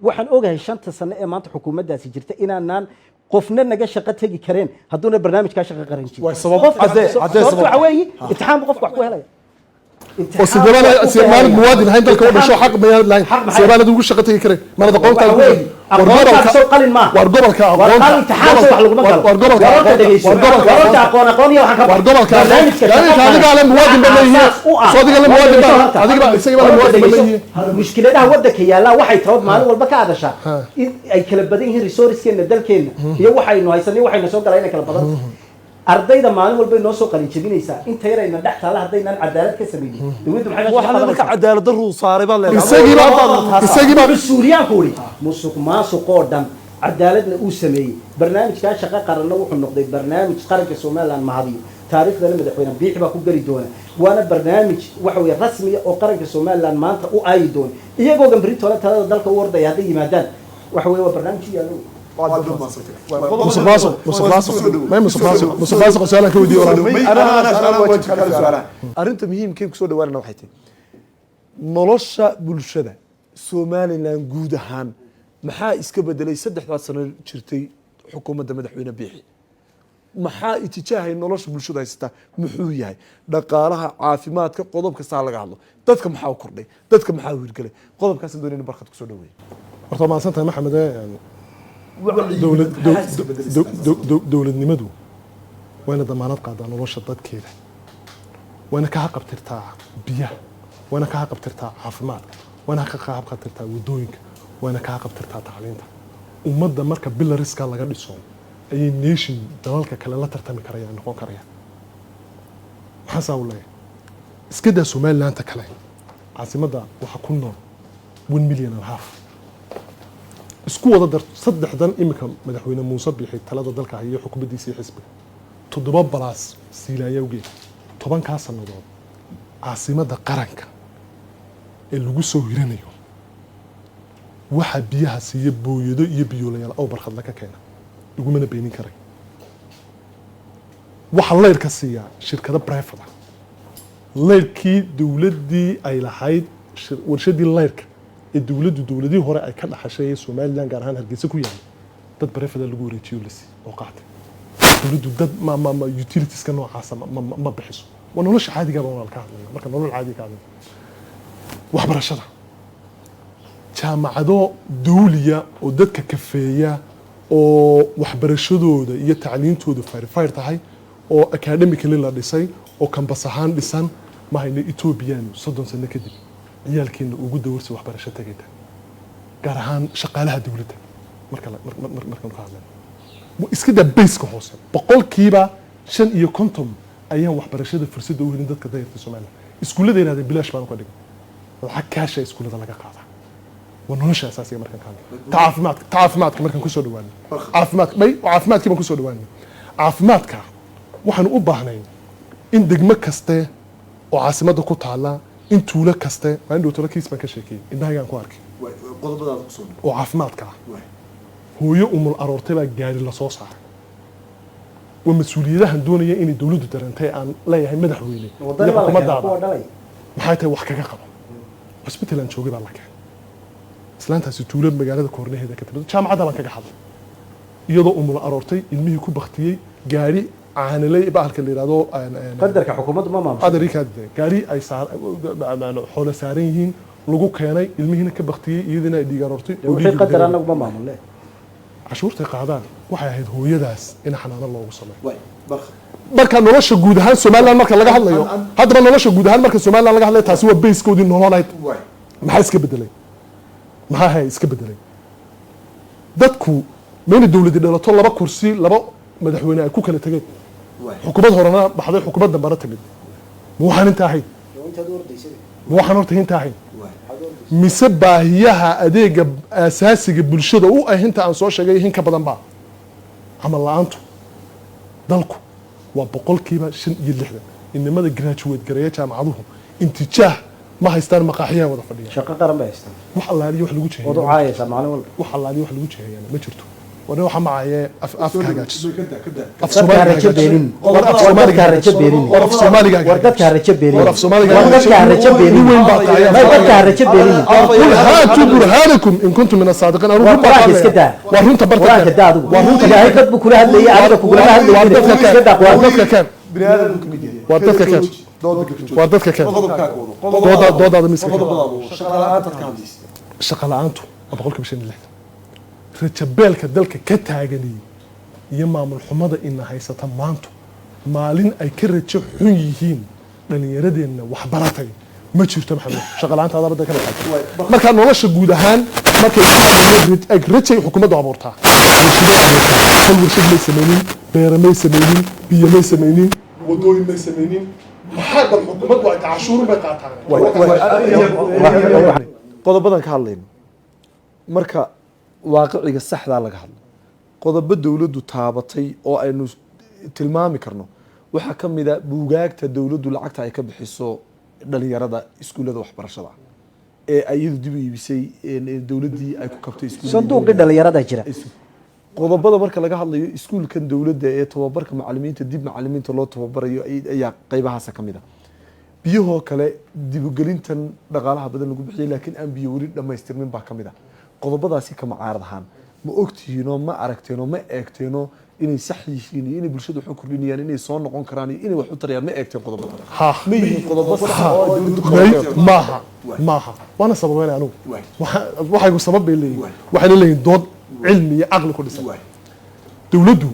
waxaan ogahay 5-ta sano ee maanta xukuumaddaasi jirta inaanaan qofna naga shaqo tegi kareen hadduuna barnaamijkaa shaqo qaran jirin. Waay, sabab- caddee Sababtu sabab. waxa weeye imtixaan buu qofku wax ku helaya. Oo sidee maalin muwaadin ahayn dalka u dhasho xaq mayaad lahayn, Xaq maxay? sidee baanad ugu shaqo tegi kareen manad aqoontaada Waxa weeye, war aqoontaas gobolka soo qalin maaha. War gobolka War aqoonta qalin imtixaan soo wax laguma galo. War gobolka War horta aqoonta dhegeyso. War gobolka War horta aqoonta aqoon aqoon iyo waxaan ka War gobolka barnaamijka aqoonta shaqo adiga qaran le muwaadin ba waxa leeyihiin. aasaas u ah. Soo adiga le muwaadin ba Horta adiga ba isaga ba horta muwaadin ba dhegeyso. leeyihiin. Mushkiladaha waddanka yaallaa waxay tahood maalin walba ka hadashaa in ay kala badan yihiin resourceskeena dalkeenna iyo waxaynu haysanay waxayna soo galaa inay kala badan tahay. Ardayda maalin walba inoo soo qalin jebinaysaa inta yarayna dhex taala haddaynaan cadaalad ka samaynin, dowladdu maxay meesha ka Waxaa marka qabanaysaa? Cadaalad darruu saaray baad leedahay. Isagiiba Wuxuu suuriyaanku uri musuq maasuqoo dhan cadaaladna uu sameeyey. Barnaamijkaa shaqo qaranna wuxuu noqday barnaamij qaranka Somaliland mahadiyo, taariikhdana madaxweyne Biixi baa ku geli doona, waana barnaamij waxa weye rasmiya oo qaranka Somaliland maanta u aayi doona iyagoo gambritoole talada dalka u ordaya hadday yimaadaan. Waxa weye waa barnaamij u yaallo. Musuq maasuq, musuq maasuq may musuq maasuq, musuq maasuq su'aalan ka weydiiyo walaal. Arrinta muhiimkay kusoo dhawaanana waxay tahay nolosha bulshada Somaliland guud ahaan maxaa iska bedelay 3-daa sano jirtay xukuumadda madaxweyne Biixi? Maxaa itijaahay nolosha bulshadu haysataa muxuu yahay? Dhaqaalaha, caafimaadka, qodob kastaa laga hadlo, dadka maxaa u kordhay, dadka maxaa u hirgelay? Qodobkaasaan doonayna Barkhad kusoo dhaweeyay. Horta waa mahadsan tahay, Maxamed. Dowladnimadu wayna damaanad qaadaa nolosha dadkeeda, wayna ka haqabtirtaa biyaha, wayna ka haqabtirtaa caafimaadka, wayna ka haqabtirtaa wadooyinka, wayna ka haqabtirtaa tacliinta ummadda. Marka pillarska laga dhiso ayay nation dalalka kale la tartami karayaan, noqon karayaan. Maxaa saa u leeyahay? Iska daa Somalilandta kale, caasimadda waxaa ku nool 1.5 million. Isku wada dar saddexdan iminka madaxweyne Muuse Biixi talada dalka hayo, xukuumaddiisa iyo xisbiga, 7 plus Siilaanyawgeed, 10-kaa sannadood caasimadda qaranka ee lagu soo hiranayo waxaa biyaha siiya booyado iyo biyoolayaal oo Barkhadla ka keena, igumana beenin karay. Waxaa leyrka siiyaa shirkado private ah. Leyrkii dowladdii ay lahayd, warshadii leyrka ee dowladdu dowladihii hore ay ka dhaxashay ee Somaliland, gaar ahaan Hargeysa ku yaallay, dad private lagu wareejiyo lasi oo qaatay. Dowladdu dad ma utilitieska noocaasa ma bixiso. Waa nolosha caadiga baan walaal ka hadlayna. Marka nolol caadiga ka hadlayna, waxbarashada, jaamacado dawliya oo dadka kafeeya oo waxbarashadooda iyo tacliintoodu verified tahay oo academically la dhisay oo campus ahaan dhisan ma hayno. Ethoobiyaanu 30 sano kadib ciyaalkeena ugu dawarsi waxbarasho tegayta, gaar ahaan shaqaalaha dowladda. Marka markaan ka hadlayno iska daa baseka hoose, 55% ayaan waxbarashada fursadda u helin dadka dayarta Somaliland. Iskuullada yidhahdeen bilaash baan ka dhigay, lacag kaasha iskuullada laga qaadaa. Waa nolosha asaasiga markaan ka hadlayno. Ta caafimaadka markaan kusoo dhawaano, caafimaadka may caafimaadkii baan kusoo dhawaano. Caafimaadka waxaanu u baahnayn In degmo kaste oo caasimadda ku taalla, in tuulo kaste, maalin dhow tolo kiis baan ka sheekeeyey, indhahaygaan ku arkay, Qodobadaada kusoo oo caafimaadka ah. Hooyo umul aroortay baa gaari lasoo saaray. Waa mas-uuliyadahan doonaya inay dowladdu dareentay. Aan leeyahay madaxweyne iyo Wadani baa la keenay xukuumaddaada kuwa dhalay. Maxay tahay wax kaga qabo? Cusbital aan joogay baa la keenay islaantaasi, tuulo magaalada koornaheeda ka timid. Jaamacadda baan kaga hadlay, iyadoo umul aroortay, ilmihii ku baktiyey, gaari caaniley bahalka la yidhahdo Qadarka xukuumaddu ma maamusho. Adarikaadide gaari ay saar xoolo saaran yihiin lagu keenay, ilmihiina ka baktiyey, iyadiina ay dhiig aroortay oo Wixii dhiigii qadar dareeray. Anagu ma maamulne. Cashuurtay qaadaan waxay ahayd hooyadaas in xanaano loogu sameeyo. Marka nolosha guud ahaan Somaliland marka laga hadlayo, haddaba nolosha guud ahaan marka Somaliland laga hadlayo, taasi waa basekoodii nololeed. Maxaa iska bedelay? Maxaa hay iska bedelay? Dadku mayna dowladi dhalato, laba kursi, laba madaxweyne ay ku kala tegeen, xukuumad horena baxday, xukuumad dambana timid. Ma waxaan intaa ahayn? Ma waxaan horta intaa ahayn? Mise baahiyaha adeega asaasiga bulshada u ah inta aan soo sheegay hin ka badan baa? Camal la-aantu dalku waa 65%. Inamada graduate gareeya jaamacaduhu intijaah ma haystaan, maqaaxiyaha wada fadhiya. Shaqo qaran bay haystaan. Wax allaaliyo wax lagu Waad u jeheeya caayaysaa maalin walba. Wax allaaliyo wax lagu jeheeyana ma jirto. Warna waxa macayee af afka hagaajiso, af Dadka ha Soomaaliga rajo hagaajiso. beelin. War af War Soomaaliga dadka ha rajo beelin. War af Soomaaliga. War dadka ha rajo beelin. War af Soomaaliga. War dadka ha rajo beelin. Nin weyn baa tahay. May, dadka ha rajo beelin. قل هاتوا برهانكم إن كنتم من الصادقين. War qur-aanka iska daa. Waa runta barta. Qur-aanka daa adigu. Waa runta. Ilaahay dad buu kula hadlayay, adiga kugulama Waa hadlaynin. dadka Iska keen. daa Waa qur-aanka. dadka keen. Bini aadam ka mid yahay. Waa dadka keen. Dooda ka jooji. Waa dadka keen. Qodobkaaga wado. Doodaada miiska keen. Qodobadaada wado. Shaqa la'aantaad ka hadlaysa. Shaqa la'aantu waa 65%. Rajabeelka dalka ka taaganiyey iyo maamul xumada ina haysata maantu, maalin ay ka rajo xun yihiin dhallinyaradeenna waxbaratay ma jirto. Maxamed, shaqa la'aanta adaa badda ka dhaqaaqay. Marka nolosha guud ahaan markay ku hadlayno, rajay xukuumaddu abuurtaa, warshaday abuurtaa. Hal warshad may samaynin, beere may samaynin, biyo may samaynin, wadooyin may samaynin. Maxaa bal xukuumaddu ay cashuurun bay qaataan? Qodobadan ka hadlayno, marka waaqiciga saxdaa laga hadlo, qodobo dowladdu taabatay oo aynu tilmaami karno waxaa ka mid a buugaagta dowladdu lacagta ay ka bixiso dhalinyarada iskuullada waxbarashada ee ay iyadu dib u iibisay, dowladdii ay ku kabtay iskuullada. Sanduuqii dhalinyarada jira. Qodobada marka laga hadlayo, iskuulkan dowladda ee tababarka macalimiinta, dib macalimiinta loo tababarayo ayaa qaybahaasa ka mid a. Biyahoo kale, dibugelintan dhaqaalaha badan lagu bixiyay laakiin aan biyo weli dhammaystirmin baa ka mid a. Qodobadaasi kama caarad ahaan ma ogtihiinoo, ma aragteenoo, ma eegteenoo inay sax yihiin iyo inay bulshada wax u kordhinayaan, inay soo noqon karaan iyo inay wax u tarayaan? Ma eegteen qodobada? Ha. Ma yihiin qodobo sax oo dowladdu May. qabatay? Maaha, maaha. Waana sababeynay anigu. Waxaygu sabab bay leeyihin, waxayna leeyihin dood cilmi iyo caqli ku dhisan. Dowladdu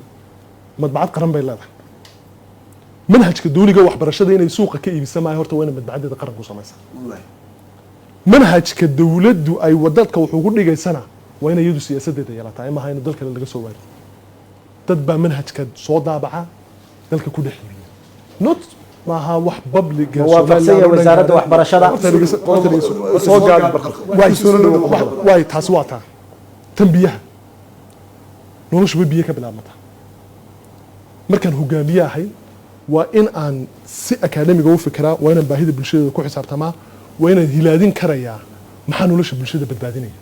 madbacad qaran bay leedahay. Manhajka dowliga waxbarashada inay suuqa ka iibisa maayo. Horta waa inay madbacadeeda qaranku samaysaa. Manhajka dowladdu ay wadadka wax ugu dhigaysana waa inay iyadu siyaasadeeda yeelataa, maaha in dal kale laga soo waarido. Dad baa manhajka soo daabaca, dalka ku dhex iibiya, not maaha wax public. Ma waafaqsan yahay wasaaradda waxbarashada? Soo gaabi barqad. Waay, taasi waa taa. Tan biyaha, noloshu way biyo ka bilaabmataa. Markaan hogaamiye ahay, waa in aan si akaademiga u fikiraa, waa inaan baahida bulshadeeda ku xisaabtamaa, waa inaan hilaadin karayaa maxaa nolosha bulshada badbaadinaya.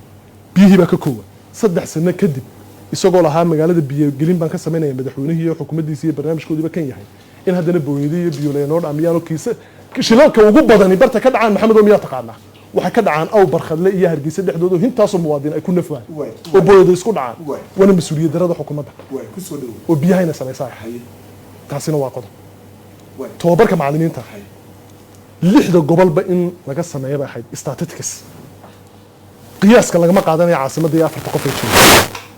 Biyihii baa ka koowa. 3 sano kadib, isagoo lahaa magaalada biyogelin baan ka samaynaya, madaxweynihii iyo xukuumaddiisi iyo barnaamijkoodiiba kan yahay, in haddana booyadii iyo biyoleynoo dhaamiyaan oo kiisa shilalka ugu badani barta ka dhacaan. Maxamed oo miyaa taqaanaa? Waxay ka dhacaan aw Barkhadle iyo Hargeysa dhexdooda, oo intaasoo muwaadin ay ku nafwaan oo booyada isku dhacaan. Waana mas-uuliyad darada xukuumadda oo biyahayna samaysaa. Taasina waa qodob. Tababarka macallimiinta lixda gobolba in laga sameeya bay ahayd. Statistics, qiyaaska lagama qaadanaya caasimadda iyo afarta qof ee jooga.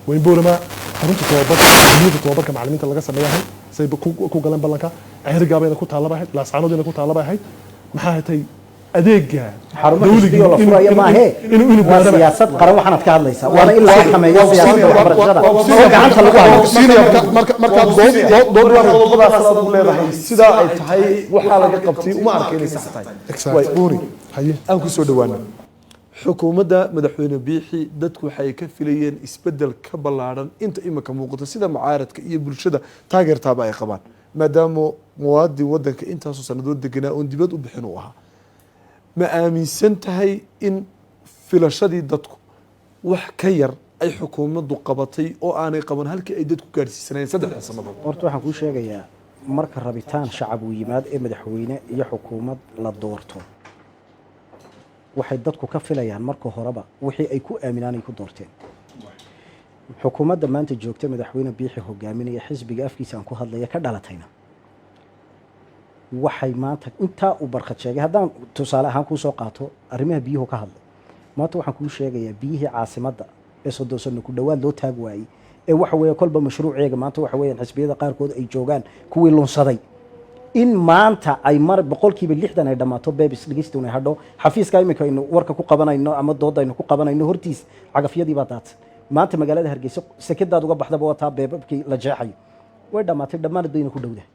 Waa in Boorama xarunta tababarka, xarunta tababarka macallimiinta laga sameeyahay, say ku galeen ballanka. Ceerigaabayna ku taalla bay ahayd, Laascaanoodina ku taalla bay ahayd. Maxaa hatay adeega Xarumo dawliga xisbiyo la furayo maahe. inuu Waa gaaraba. siyaasad qaran waxaanaad ka hadlaysaa, waana in la xakameeyo siyaasadda waxbarashada oo gacanta lagu hayo. Marka dood dood waa Qodobadaas aad u leedahay sidaa ay tahay waxaa laga qabtay uma arka inay sax tahay. Exactly. Waay, Buuri, Haye. aan ku soo dhawaano xukuumadda madaxweyne Biixi. Dadku waxay ka filayeen isbedel ka ballaadhan inta imika muuqato, sida mucaaradka iyo bulshada taageertaaba ay qabaan. Maadaama muwaadin wadanka intaasoo sanadood deganaa oon dibad u bixin uu ahaa, ma aaminsan tahay in filashadii dadku wax ka yar ay xukuumaddu qabatay oo aanay qaban halkii ay dadku gaadhsiisanayeen 3da sannadood? Horta waxaan kuu sheegayaa, marka rabitaan shacab uu yimaado ee madaxweyne iyo xukuumad la doorto, waxay dadku ka filayaan marka horeba wixii ay ku aaminaan ay ku doorteen. Xukuumadda maanta joogta, madaxweyne Biixi hogaaminaya, xisbiga afkiisa aan ku hadlaya ka dhalatayna, waxay maanta intaa uu Barkhad sheegay, haddaan tusaale ahaan kuu soo qaato arrimaha biyuhu ka hadlay, maanta waxaan kuu sheegayaa biyihii caasimadda ee 30 sano ku dhowaad loo taag waayey ee waxa weeye kolba mashruuceega maanta waxa weeyaan xisbiyada qaarkood ay joogaan kuwii lunsaday, in maanta ay mar 60% ay dhammaato, pipes dhigistuna ay hadho. Xafiiska iminka aynu warka ku qabanayno ama dooda aynu ku qabanayno hortiis cagafyadii baa daatay. Maanta magaalada Hargeysa sekedaad uga baxdaba waa taa beebabkii la jeexayo, way dhammaatay, dhammaanad bayna ku dhowdahay.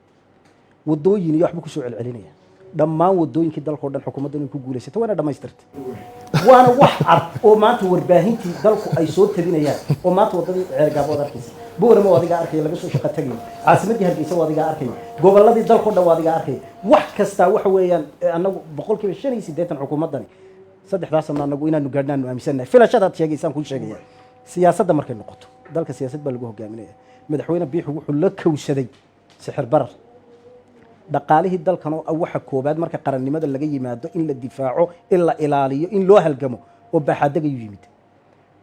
Wadooyin iyo waxba kusoo celcelinaya, dhammaan wadooyinkii dalka oo dhan xukuumadda inay ku guulaysatay waana dhammaystirtay, waana wax cad oo maanta warbaahintii dalku ay soo tabinayaan, oo maanta wadadii Ceergaabo waad arkaysa, Boorama waa adigaa arkaya laga soo shaqo tagayo, caasimaddii Hargeysa waa adigaa arkaya, gobolladii dalka oo dhan waa adigaa arkaya. Wax kastaa waxa weeyaan annagu 85% xukuumaddani saddexdaas sano annagu inaanu gaadhnaanu aaminsannahay. Filashadaad sheegaysaan kuu sheegaya, siyaasadda markay noqoto, dalka siyaasad baa lagu hogaaminaya. Madaxweyne Biixi wuxuu la kowsaday sixir barar, dhaqaalihii dalkan oo ah waxa koobaad marka qarannimada laga yimaado in la difaaco, in la ilaaliyo, in loo halgamo oo baaxaadegayuu yimid.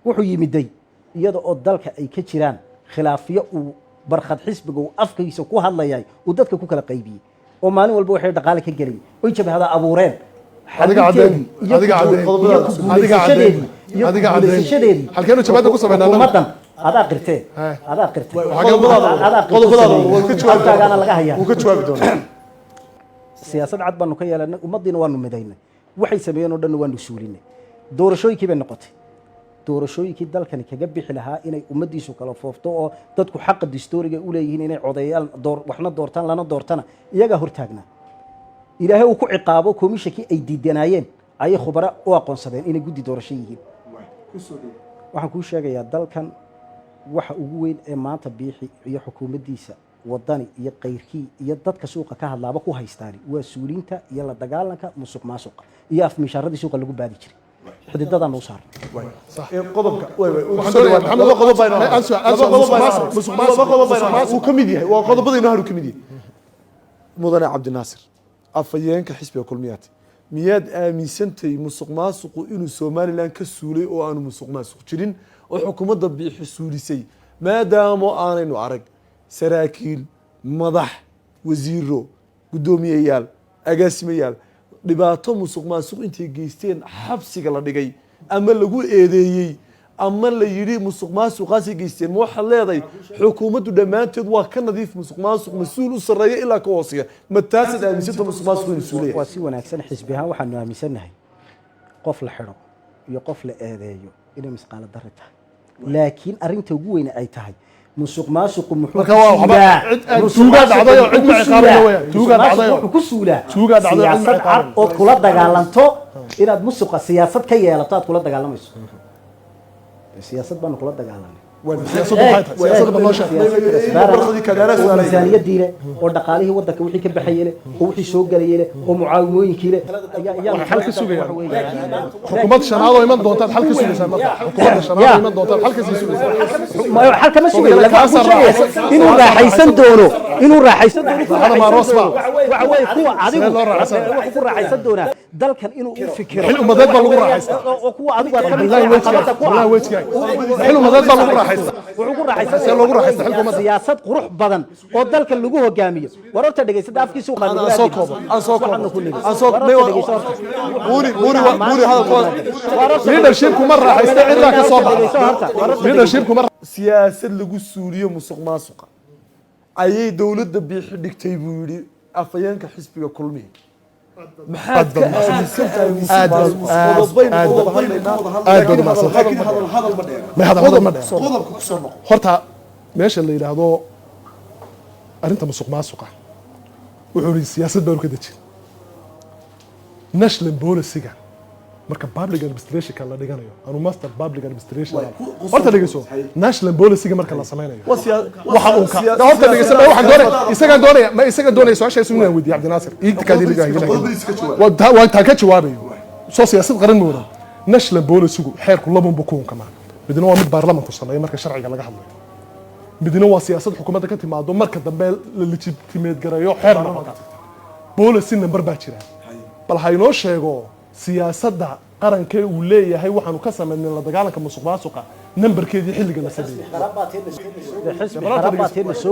Wuxuu yimiday iyada oo dalka ay ka jiraan khilaafyo uu Barkhad xisbiga uu afkiisa ku hadlayay uu dadka ku kala qaybiyey, oo maalin walba waxay dhaqaale ka gelayay oy jabhada abuureen. Adiga caddeyn. Xalinteedii iyo Adiga caddeyn. iyo ku Adiga caddeyn. guulaysashadeedii iyo ku Adiga caddeyn. guulaysashadeedii Halkeenu jabhada ku sameynaa annagu? Xukuumaddan adaa qirtee, adaa qirtee, adaa qirtee. Qodobadaada wuu ka jawaabi Afkaagaana doonaa. laga hayaa. Wuu ka jawaabi doonaa. Siyaasad cad baanu ka yeelanay, ummaddiina waanu midaynay, waxay sameeyeen oo dhanna waanu suulinay. Doorashooyinkii bay noqotay, doorashooyinkii dalkani kaga bixi lahaa inay ummaddiisu kala foofto oo dadku xaqa distooriga u leeyihiin inay codeeyaan, door waxna doortaan lana doortana, iyagaa hortaagnaa. Ilaahay uu ku ciqaabo komishankii ay diidanaayeen ayay khubaro u aqoonsadeen inay guddi doorasho yihiin. Waxaan kuu sheegayaa, dalkan waxa ugu weyn ee maanta Biixi iyo xukuumaddiisa, Wadani iyo kayrkii iyo dadka suuqa ka hadlaaba ku haystaani waa suulinta iyo la dagaalanka musuq maasuqa iyo afmiishaaradii suuqa lagu baadi jiray. Xididadaan u saarnay. Qodobka way way Waxaan doonayaa, Maxamed, laba qodob baa inoo aan su'aal- aan laba su'aal- qodob baa inoo musuq maasuq- laba qodob baa inoo musuq maasuq. Wuu ka mid yahay, waa qodobada inoo haru ka mid yahay. Mudane Cabdinaasir, afhayeenka xisbiga Kulmiyaati, miyaad aaminsantahay musuq maasuqu inuu Somaliland ka suulay oo aanu musuq maasuq jirin oo xukuumadda Biixi suulisay, maadaama aanaynu arag saraakiil, madax, wasiiro, guddoomiyeyaal, agaasimayaal dhibaato musuq maasuq intay geysteen xabsiga la dhigay ama lagu eedeeyey ama la yidhi musuq maasuqaasay geysteen? Ma waxaad leedahay xukuumaddu dhammaanteed waa ka nadiif musuq maasuq, mas-uul u sarreeya ilaa ka hooseeya? Ma taasaad aaminsanta musuq maasuq inuu suulaya? Waa si wanaagsan. Xisbi ahaan waxaanu aaminsannahay qof la xidho iyo qof la eedeeyo inay misqaalo darri tahay, laakiin arrinta ugu weyne ay tahay musuq maasuqu muxuu Marka waa ku waxba- suulaa? cid- Musuq tuugaa maasuqu dhacday oo cid muxuu ma ku ciqaabayo suulaa? weeyaan. Tuugaa Musuq maasuqu dhacday oo- wuxuu ku suulaa Tuugaa dhacday oo cid ma siyaasad cad ciqaabayo. ood kula dagaalanto, inaad musuqa siyaasad ka yeelato aad kula dagaalamayso. Siyaasad baanu kula dagaalanay. Siyaasaddu maxay tahay? Siyaasadda ma noo sheeg. Oo miisaaniyadii leh, oo dhaqaalihii wadanka wixii ka baxayay leh, oo wixii soo galayay leh, oo mucaawimooyinkii leh. Waxay xal ka sugayaan xukuumad shanaad oo iman doontaad xal ka sugaysaan. Marka xukuumadda shanaad oo iman doontaad xal ka sii sugaysaan. Xal kama sugayo, laakiin waxaan kuu sheegaya inuu raaxaysan doono, inuu raaxaysan doono, ku Raaxada raaxaysan maaroos doono. baa. Waxa weeye kuwa adigu Sidee loo raaxaysan? wuxuu ku raaxaysan doonaa dalkan inuu u fikiro. Xil ummadeed baa lagu raaxaystaa. Oo kuwa adigu aad ka mid Wallahi tahay wejigaaga, caqabada ku ah. wallahi wejigaaga. Xil ummadeed baa lagu raaxaystaa. Wuxuu ku raaxaysan See loogu raaxaysta xilka ummadda? siyaasad qurux badan oo dalka lagu hogaamiyo. War horta dhegeysada, afkiisu Aan soo koobo, aan soo koobo, aan soo Muuni, Muuni, Muuni, hadalkooda. Leadership kuma raaxaysta, cidlaa ka soo baxda. Leadership kuma Siyaasad lagu suuliyo musuq maasuqa ayay dowladda Biixi dhigtay buu yidhi afhayeenka xisbiga Kulmihi. Maxaad ka aaminsan tahay musuq maasuq? Qodobaynu ka wada hadlaynaa, Aad baad laakiin umahadsan. hadal hadal ma dheera. Ma hadal hadal ma dheera. Qodobka ku soo noqo. Horta meesha la yidhaahdo arrinta musuq maasuqa, wuxuu yidhi siyaasad baanu ka dejin, national policy-ga. Marka public administrationka la dhiganayo, anu master public administration horta dhegeyso, national policyga marka la sameynayo waxa uu ka horta dhegeyso, ma waxaan doonaya, isagaan doonaya, ma isagaan doonaya su-aashaas inaan weydiiyo Cabdinaasir. Waa taa ka jawaabayo. Soo siyaasad qaran ma wadan national policygu? Xeerku labanbu ku unkamaa: midna waa mid baarlamanku sameeyo marka sharciga laga hadlayo, midna waa siyaasad xukuumadda ka timaado marka dambe la legitimate gareeyo, xeer noqota. Policy number baa jira. Bal ha inoo sheego siyaasadda qaranka uu leeyahay waxaanu ka samaynay la dagaalanka musuq maasuqa, nambarkeedii xilliga la sameeyey.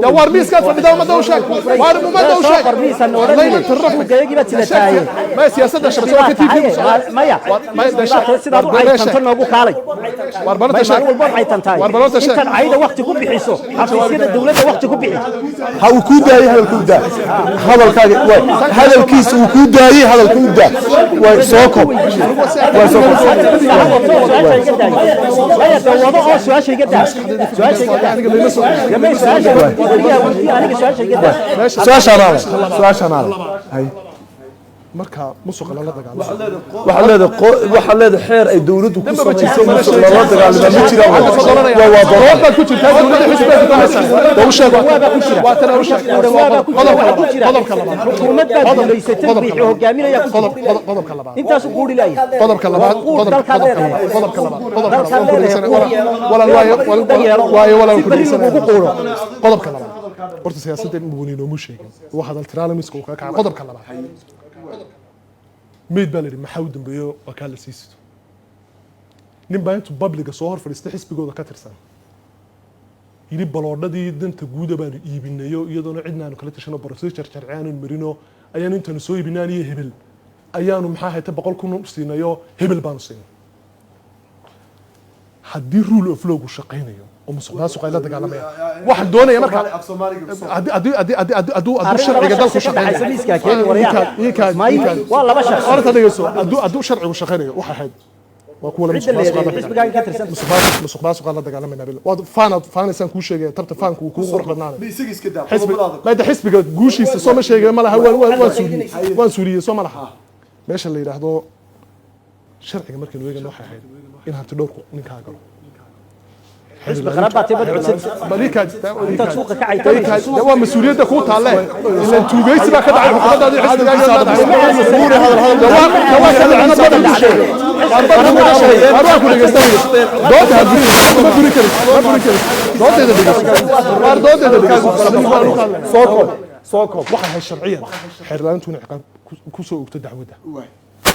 Ya waar, miiskaad fadhidaa, ummadda u sheeg. Waar, ummadda u sheeg. Ma siyaasadda shabakada ka TV? Maya, sidaad u caytanto noogu kaalay. Waar, balanta sheeg. Maalin walba caytantahay. Waar, balanta sheeg. Intaad cayda waqti ku bixiso, xafiisyada dowladda waqti ku bixi. Ha, uu kuu daayey hadalka, u daa hadalkaaga. Waay, hadalkiisa uu kuu daayey, hadalka u daa. Waay, soo koob, waay, soo koob. Maya, de wado oo su-aasha iga daa, su-aasha iga daa. Gamay, su-aasha weydiiya, weydiiya aniga, su-aasha iga daa. Su-aashaan ale, su-aashaan ale. Hay. Marka musuqa lala dagaalamo, Waxaad leedahay xeer ay dowladdu ku samayso musuq lala dagaalama ma jiraan. Waa dood. Dood baad ku jirtaa, dowladda xisbiga ku haysaa. Doo sheeg, waa tan u sheeg. Waabaa ku jira. Qodobka labaad. Xukuumad baad guulaysatay, Biixi hogaaminaya ku qodob jira. Qodobka labaad. Intaasu quuri laaya. Qodobka labaad. Quur dalkaad leedahay. Qodobka labaad, qodobka Dalkaad labaad. leedahay. Walaal, waayo waayo, walaal, Si ku beri dhegeysanaya. lagugu quuro. Qodobka labaad, horta siyaasadda muguni noomu sheegin, waa hadal tiraala miiska uu kaga kacay. Qodobka labaad, meyd baa la yidhi, maxaa u dambeeyo? Waa kaa la siisito. Nin baa intuu publicga soo hor fadhiistay, xisbigooda ka tirsan, yidhi baloodhadii danta guuda baanu iibinayo, iyadoona cidna aanu kala tashano, procedure sharci aanu marino, ayaanu intaanu soo iibinay iyo hebel ayaanu maxaa hayta 100,000 siinayo, hebel baanu siinay. Haddii rule of lawgu shaqaynayo oo musuq maasuq ay la dagaalamayaan, waxaan doonaya marka hadduu Arrin sharciga laba dalku shakhsi ka dhaxaysa shaqaynayo miiskaa keeni waryaa. May, waa laba shakhsi. Horta dhegeyso, hadduu sharcigu shaqaynayo, waxa ahayd waa kuwa la Cidda musuq maasuqa leedahay xisbigaaga ka tirsan. Musuq maasuqa la dagaalamayna bil waad faanaad faanaysaan kuu sheegaya, tabta faanku wuu kuu qurux badnaanay. Xisbi maada xisbiga guushiisa soo ma sheegay? Ma laha waan suuliyey, waan suuliyey, soo ma laha. Meesha la yidhaahdo sharciga markaynu eegano, waxay ahayd in hanti dhowrku ninkaa galo. Xisbi qaran baa tibad codsan. Intaad suuqa ka caytanayso. Waa mas-uuliyadda kuu taalle, ilan tuugaysi baa ka dhacay xukuumaddaadii xisbigaaga. Waa ku dhegeystanayso doodda, ha burin, ma burin karaysid, ma burin karaysid. Dooddeeda dhegeyso, waar dooddeeda dhegeyso. Soo koob, soo koob. Waxay ahayd sharciyan xeer la'aantu inay ciqaab ku soo ogto dacwadda,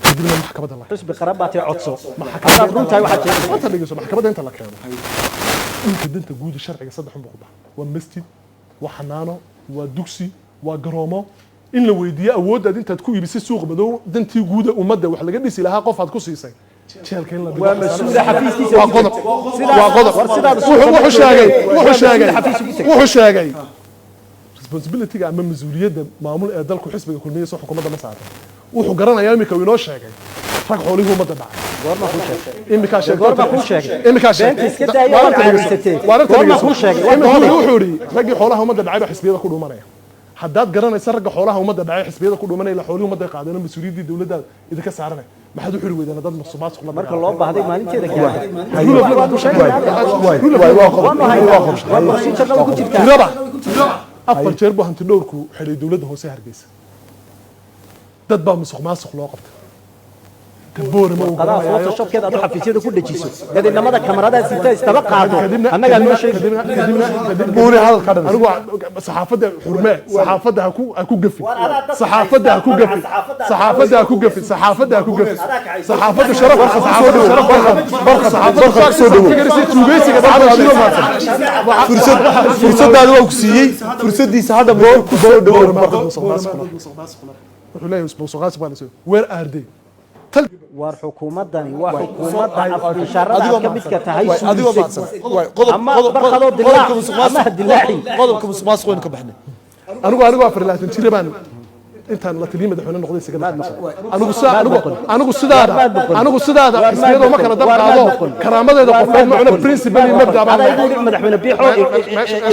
kadibna maxkamadda la Xisbi qaran baa tee codso. Haddaad run tahay waxaad sheegaysaa. Inta dhegeyso, maxkamadda inta la keeno dhulka danta guud, sharciga saddex un buu ku baxa: waa masjid, waa xanaano, waa dugsi, waa garoomo. In la weydiiyo awooddaad intaad ku iibisay suuq madow dantii guuda ummadda wax laga dhisi lahaa qof aad ku siisay, jeelka in la dhigo. Waa mas-uula xafiiskiisa. Waa qodob, waa qodob. War sidaad Wuxuu sheegay xafiis ugu tegay. Wuxuu sheegay responsibilityga ama mas-uuliyadda maamul ee dalku xisbiga Kulmiye soo xukuumadda ma saarta. Wuxuu garanayaa imika uu inoo sheegay rag xoolihii ummadda dhacay. Goorma kuu sheegay? Imikaa sheegtay. Goorma kuu sheegay? Imikaa sheegtay. Beenta iska daaya, waad caadaysatee. Goorma kuu sheegay? Waa Imika doonay. wuxuu yidhi raggii xoolaha ummadda dhacay baa xisbiyada ku dhuumanaya. Haddaad garanaysa ragga xoolaha ummadda dhacay xisbiyada ku dhuumanaya, ila xoolihii ummadda qaadeen oo mas-uuliyaddii dowladda idinka saaranay, maxaad u xiri weydeen haddaad musuqmaasuq la Marka loo baahday maalinteeda gaartay. Waay, waa qodob. Waanu haynaa. Waa procedure-na ku jirtaa. Tiraba afar jeer buu hanti dhowrku xidhay dowladda hoose Hargeysa. Dad baa musuq maasuq loo qabtay. Boorama uu Qadaa garanayaayo. Photoshopkeed aad u xafiisyada ku dhajiso, dadinamada kamaradaha sita istaba qaado, annagaa noo sheegi. Kadibna Buuri hadalka dhan. Anigu saxaafadda xurmee, saxaafadda ha ku gafin, saxaafadda ha ku gafin, saxaafadda ha ku gafin, saxaafadda ha ku gafin, saxaafaddu sharaf, saxaafaddu sharaf. Barkad, Barkad, soo dhawow. Tuugeysiga Adigoo mahadsan. Fursadaada waa ku siiyey, fursadiisa hadda ma ku soo dhawow. Wuxuu leeyahay musuqmaasuq baa la soo, where are they? War xukuumaddani waa xukuumadda afbiishaarada aad ka midka tahay Adigoo suulisay. mahadsan. Waay, qodob Ama qodob barkadoo dilaac, qodobka musuqmaasuq ama ha dilaacin. Qodobka musuqmaasuq waynu ka baxnay. Anigu 24 jira baan Intaan la taliya madaxweyne noqday isaga Maad dhaqaajiyay. noqon. Anigu sidaa Maad anigu noqon. Anigu sidaada Maad noqon. anigu sidaada Waar maad xisbiyada uma noqon. kala dab Waar maad qaado. noqon. Karaamadeeda Waar qofeed maad ma cuna, noqon. principle iyo mabda baan Adaa leeyahay. igu yidhi madaxweyne Biixo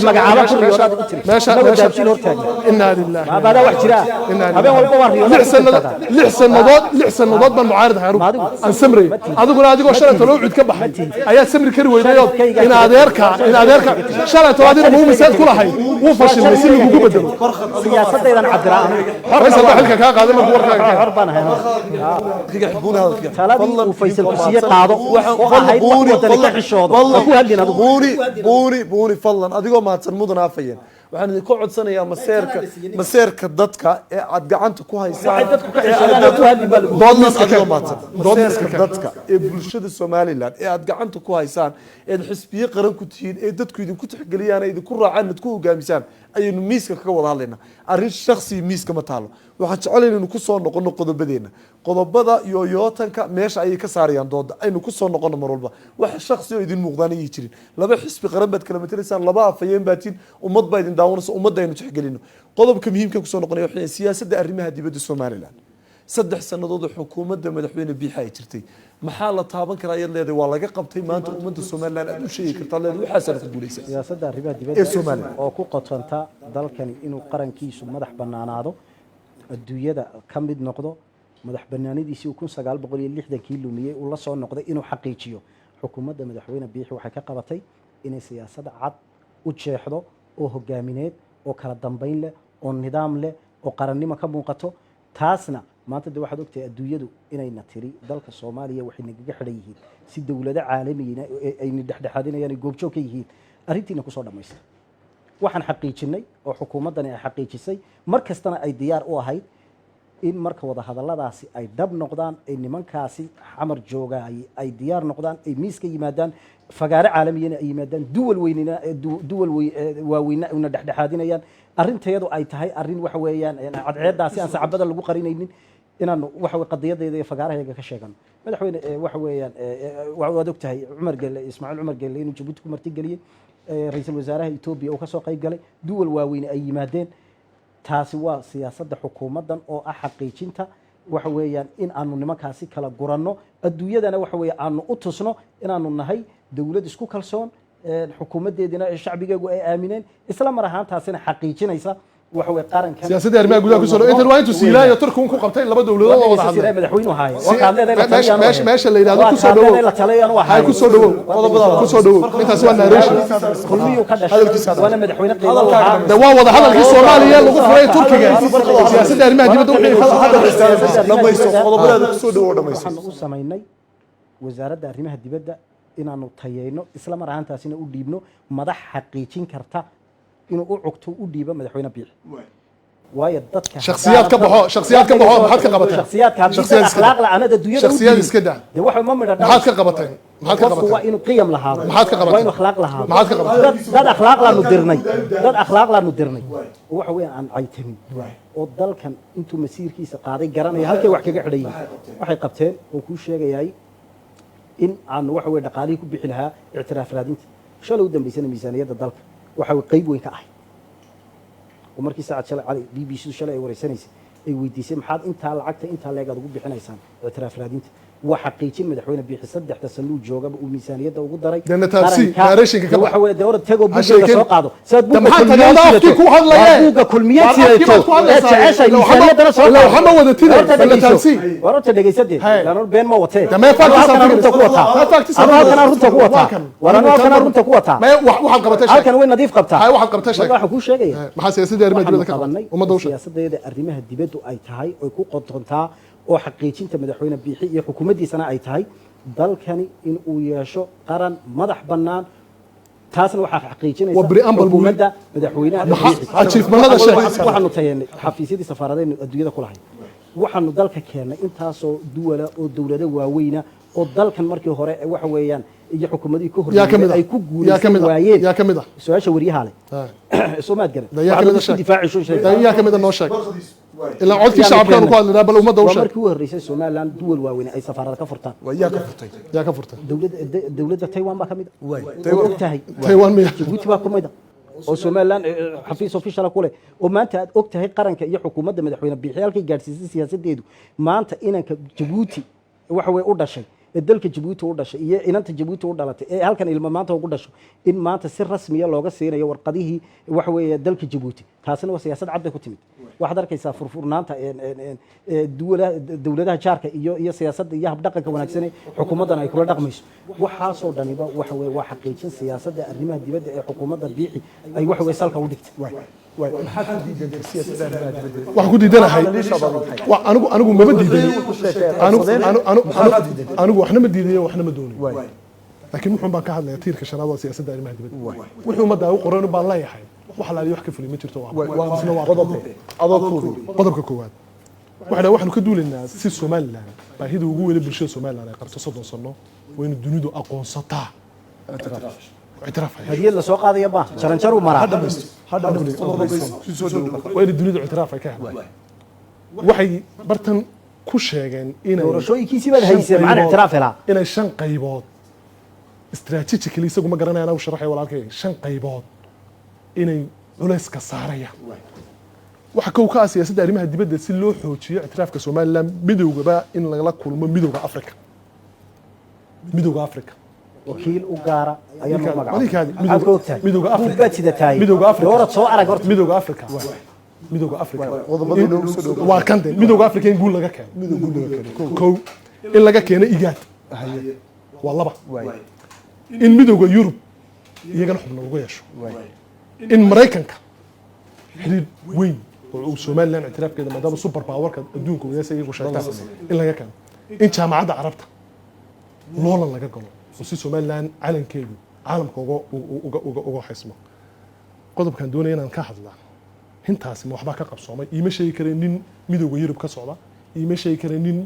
magacaaba ku riyoodaad igu tiri. Meesha Anagoo meesha Dahabshiil hortaagan. Inaa lillahi. Maabadaa wax jira. Inaa Habeen walba waa riyoodaad 6 ku sannadood, tirtadaa. 6 sannadood, 6 sannadood baan mucaarad ahay anigu. Ma adigu? Aan samray. Ma tihid. Adiguna adigoo shalay tolo cud ka baxay ayaad samri kari weydayood. Sharafkayga In adeerka, in adeerka shalay tolo adina muumisaad ku lahayd wuu fashilmay si lagugu bedelo. Siyaasadaydan cabiraa anigu. Faysal baa xilka kaa qaaday markuu warkaaga keenay. Xor baan ahay anigu. Buuni hadalka. Taladii Fadlan, uu Faysal ku idinkoo siiye mahadsan. qaado oo ahayd wax wadani ka xishoodo. Ha ku hadlin adigu. Buuni, Buuni, Buuni, fadlan, adigoo mahadsan, mudan aafayeen, waxaan idinku codsanayaa maseerka dadka ee aad gacanta ku haysaan. Waxay dadku ka xishoodaan ha ku hadlin baa lagu yidhi. Fadlan, adigoo mahadsan, Dood maseerka miiska. dadka ee bulshada Somaliland ee aad gacanta ku haysaan, eed xisbiye qaran ku tihiin, ee dadku idinku tixgeliyaan, ee idinku raacaan, idinku hogaamisaan, ayaynu miiska kaga wada hadlaynaa. Arrin shakhsi miiska ma taalo. Waxaan jecelayn inaynu ku soo noqono qodobadeena. Qodobada yooyootanka meesha ayay ka saarayaan dooda. Aynu ku soo noqono mar walba wax shakhsi oo idin muuqdaan ayay jirin. Laba xisbi qaran baad kala matalaysaan, laba afayeen baad tihiin, ummad baa idin daawanaysa. Ummadda aynu tixgelino. Qodobka muhiimka kusoo noqonaya waxay siyaasadda arrimaha dibadda Somaliland. 3 sannadood oo xukuumadda madaxweyne Biixa ay jirtay, maxaa la taaban karaa ayaad leedahay waa laga qabtay maanta ummadda Somaliland aad u sheegi kartaa, leedahay waxaasaad ku guulaysaa Siyaasadda arrimaha ee dibadda Somaliland oo ku qotonta dalkani inuu qarankiisu madax bannaanaado, adduunyada ka mid noqdo, madax bannaanidiisii uu 1960-kii lumiyey uu la soo noqday inuu xaqiijiyo, xukuumadda madaxweyne Biixi waxay ka qabatay inay siyaasad cad u jeexdo oo hogaamineed oo kala dambayn leh oo nidaam leh oo qarannimo ka muuqato. Taasna maanta de waxaad ogtahay adduunyadu inayna tiri dalka Soomaaliya waxay nagaga xidhan yihiin si dowlado caalamiyiina ayna dhexdhexaadinayaan, ay goobjoog ka yihiin arrintiina kusoo dhammaysta. Waxaan xaqiijinay oo xukuumaddani ay xaqiijisay, mar kastana ay diyaar u ahayd, in marka wadahadalladaasi ay dhab noqdaan, ay nimankaasi Xamar joogaay ay diyaar noqdaan, ay miiska yimaadaan, fagaare caalamiyana ay yimaadaan, duwal weynina duwal waaweyna una dhexdhexaadinayaan, arrintayadu ay tahay arrin waxa weeyaan cadceeddaasi aan sacabada lagu qarinaynin, inaanu waxa weye qadiyadeeda iyo fagaarahayaga ka sheegano. Madaxweyne waxa weeyaan waad ogtahay Cumar Gelle, Ismaaciil Cumar Gelle, inuu Jabuuti ku martigeliyey, ra-iisul wasaaraha Etoobiya uu ka soo qayb galay, duwal waaweyne ay yimaadeen. Taasi waa siyaasadda xukuumaddan oo ah xaqiijinta waxa weeyaan in aanu nimankaasi kala guranno, adduunyadana waxa weeye aanu u tusno inaanu nahay dowlad isku kalsoon, xukuumaddeedina shacbigeegu ay aamineen, isla mar ahaantaasina xaqiijinaysa waxa weye qarankan. Siyaasadda arrimaha gudaha ku soo intan waa intuu Siilaaya Turku ku qabtay laba dowladood oo wada hadlay. Madaxweynuhu haaye waa kaadleeday la taliyaan. Meesha la yidhahdo ku soo dhawow. La taliyaan waa hay ku soo dhawow, ku soo dhawow. Intaas waa narration. Kulmiyuu ka dhashay, waana madaxweyne qiimo lahaa. De waa wada hadalkii Soomaaliya lagu furay Turkiga. Siyaasadda arrimaha dibadda wixii Dhamayso qodobadaada, kusoo dhawow, dhamayso. Waxaanu u samaynay wasaaradda arrimaha dibadda inaanu tayeyno, isla mar ahaantaasina u dhiibno madax xaqiijin karta inuu u cugto u dhiibo madaxweyne Biixi, waayo dadka Shakhsiyaad ka baxo, shakhsiyaad ka baxo, maxaad ka qabateen? Shakhsiyaadka haddii Shakhsiyaad dad iska daa. akhlaaq la'aanad adduunyada u Shakhsiyaad dhiibin, iska daa. dee waxa ma midha. Maxaad ka qabateen? Maxaad ka Qofku waa qabateen? inuu qiyam lahaado. Maxaad ka qabateen? Waa inuu akhlaaq lahaado. Maxaad ka qabateen? Dad akhlaaq laanu dirnay, dad akhlaaq laanu dirnay oo waxa weeyaan aan caytamin oo dalkan intuu masiirkiisa qaaday garanaya halkay wax kaga xidhan yihiin. Waxay qabteen oo kuu sheegayay in aanu waxa weye dhaqaalihii ku bixi lahaa ictiraaf raadinta shalay u dambaysana miisaaniyadda dalka waxa way qayb weyn ka ahay. Oo markii Saacad shalay Cali BBC shalay ay wareysanaysay, ay weydiisay maxaad intaa lacagta intaa leeg aad ugu bixinaysaan ictiraaf raadinta, waa xaqiijin madaxweyne Biixi saddexda sanuu joogaba uu miisaaniyadda ugu daray Dee nataabsi, qaranka. narrationka ka Dee bax. waxa weeye dee orod tegoo Ha buugga sheekin. soo qaado saad De buugga maxaa Kulmiye tagaada afkii sidato. ku hadlaye? Waa buugga Kulmiye Waar afkii baad sidato ku hadlaysaa. ee jeceshahay Ila waxba- miisaaniyaddana soo ila qaado. waxba wadatide, Horta bal dhegeyso. nataabsi. War horta dhegeysade. Hey. Laan been ma watee. Dee mee Anuu facts halkan aad runta ku wataa. Mee facts aad Anuu halkan runta ku Waa wataa. kan. War anuu halkan runta ku wataa. Mee waxaad qabatay sheeg. Halkan way nadiif qabtaa. Hay, waxaad qabtay sheeg. Marka waxaan kuu sheegaya Maxaa siyaasadda arrimaha waxaanu dibadda ka qabanay qabatay? Ummadda u sheeg. siyaasadeeda arrimaha dibaddu ay tahay oy ku qodontaa oo xaqiijinta madaxweyne Biixi iyo xukuumaddiisana ay tahay dalkani in uu yeesho qaran madax bannaan. Taasna waxaa xaqiijinaysa Waa preamble buu xukuumadda madaxweynaha Biixi. Achievement-nada sheeg. Waxaanu tayeennay xafiisyadii safaaradaynu adduunyada ku lahay. Waxaanu dalka keennay intaasoo duwala oo dowlado waaweyna oo dalkan markii hore waxa weeyaan iyo xukuumadihii ka Yaa ka mid horreeyay ah? ay ku Yaa ka guulaysan mid ah? waayeen. Yaa ka mid ah? Su-aasha wariyaha leh Hay. soo maad garan. Dee yaa Waxaad ka mid ah isku sheeg. difaaci sheeg. Dee yaa ka mid ah noo sheeg. Ilaa codkii Yaanu shacabkaanu ku keennay. hadlaynaa, bal ummadda u Waa sheeg. markii u horreysay Somaliland duwal waaweyn ay safaarada ka furtaan. Waa yaa ka furtay? Yaa ka furtay? Dowladda Taiwan baa ka mid ah. Waay. Waad og tahay. Taiwan miya? Jabuuti baa ka mid ah. Oo Somaliland xafiis official ku leh, oo maanta aad og tahay qaranka iyo xukuumadda madaxweyne Biixi halkay gaadhsiisay siyaasadeedu. Maanta inanka Jabuuti waxa way u dhashay ee dalka Jabuuti u dhashay iyo inanta Jabuuti u dhalatay ee halkan ilmo maanta ugu dhasho, in maanta si rasmiya looga siinayo warqadihii waxa weeye dalka Jabuuti, taasina waa siyaasad cad bay ku timid. Waxaad arkaysaa furfurnaanta dowladaha jaarka iyo siyaasadda iyo habdhaqanka wanaagsan ee xukuumaddan ay kula dhaqmayso. Waxaasoo dhaniba waxa weye waa xaqiijin siyaasadda arrimaha dibadda ee xukuumadda Biixi ay waxa weye salka u dhigtay. Maxaad ku diidan siyaasadda arrimaha dibadda? Waxaan ku diidanahay anigu maba diidanin. Anigu waxna ma diidayo, waxna ma doonayo, laakiin wuxuun baan ka hadlaya tiirka shanaad, waa siyaasadda arrimaha dibadda. Wuxuu ummadda u qoran baan leeyahay, wax alaaliyo wax ka fulay ma jirto. Isna waa adoo koobi. Qodobka koowaad waxay dhahay, waxaanu ka duulaynaa si Somaliland baahida ugu weyne bulshada Somaliland ay qabto 30 sano waa inuu dunidu aqoonsataa, ictiraaf ay Hadiyad la soo qaadaya ma jaranjaru maraa. Waa inay dunidu ictiraaf ay ka helaan. Waxay bartan ku sheegeen inay Doorashooyinkiisii baad shan haysay, maxaan qaybood- ictiraaf helaa? Inay shan qaybood strategically, isagu ma garanaya, anaa u sharaxaya walaalkay, shan qaybood inay culayska saarayaan. Waxa kow ka ah siyaasadda arrimaha dibadda si loo xoojiyo ictiraafka Somaliland, midowgaba in lagala kulmo Midowga Africa, Midowga Africa. Wakiil u gaara ayaa loo magacaabay. Walikaadi, Maxaad ka ogtahay? Midowga Africa. Buug baad sidataay. Midowga Africa. Doorad soo arag horta. Midowga Africa, Midowga Africa. Qodobada inoogu soo dhow. Waa kan de Midowga Africa in guul laga keeno kow, in laga keeno IGAD waa laba, in Midowga Yurub iyagana xubno lagu yeesho, in Maraykanka xiriir weyn oo uu Somaliland ictiraafkeeda, maadaama super powerka adduunka wadaasa iyagu sheegtaan, in laga keeno, in Jaamacadda Carabta loolan laga galo oo si Somaliland calankeedu caalamka uga xismo. Qodobkan doonaya inaan ka hadlaa hintaasi, ma waxbaa ka qabsoomay? Iima sheegi kare nin Midowga Yurub ka socda, iima sheegi kare nin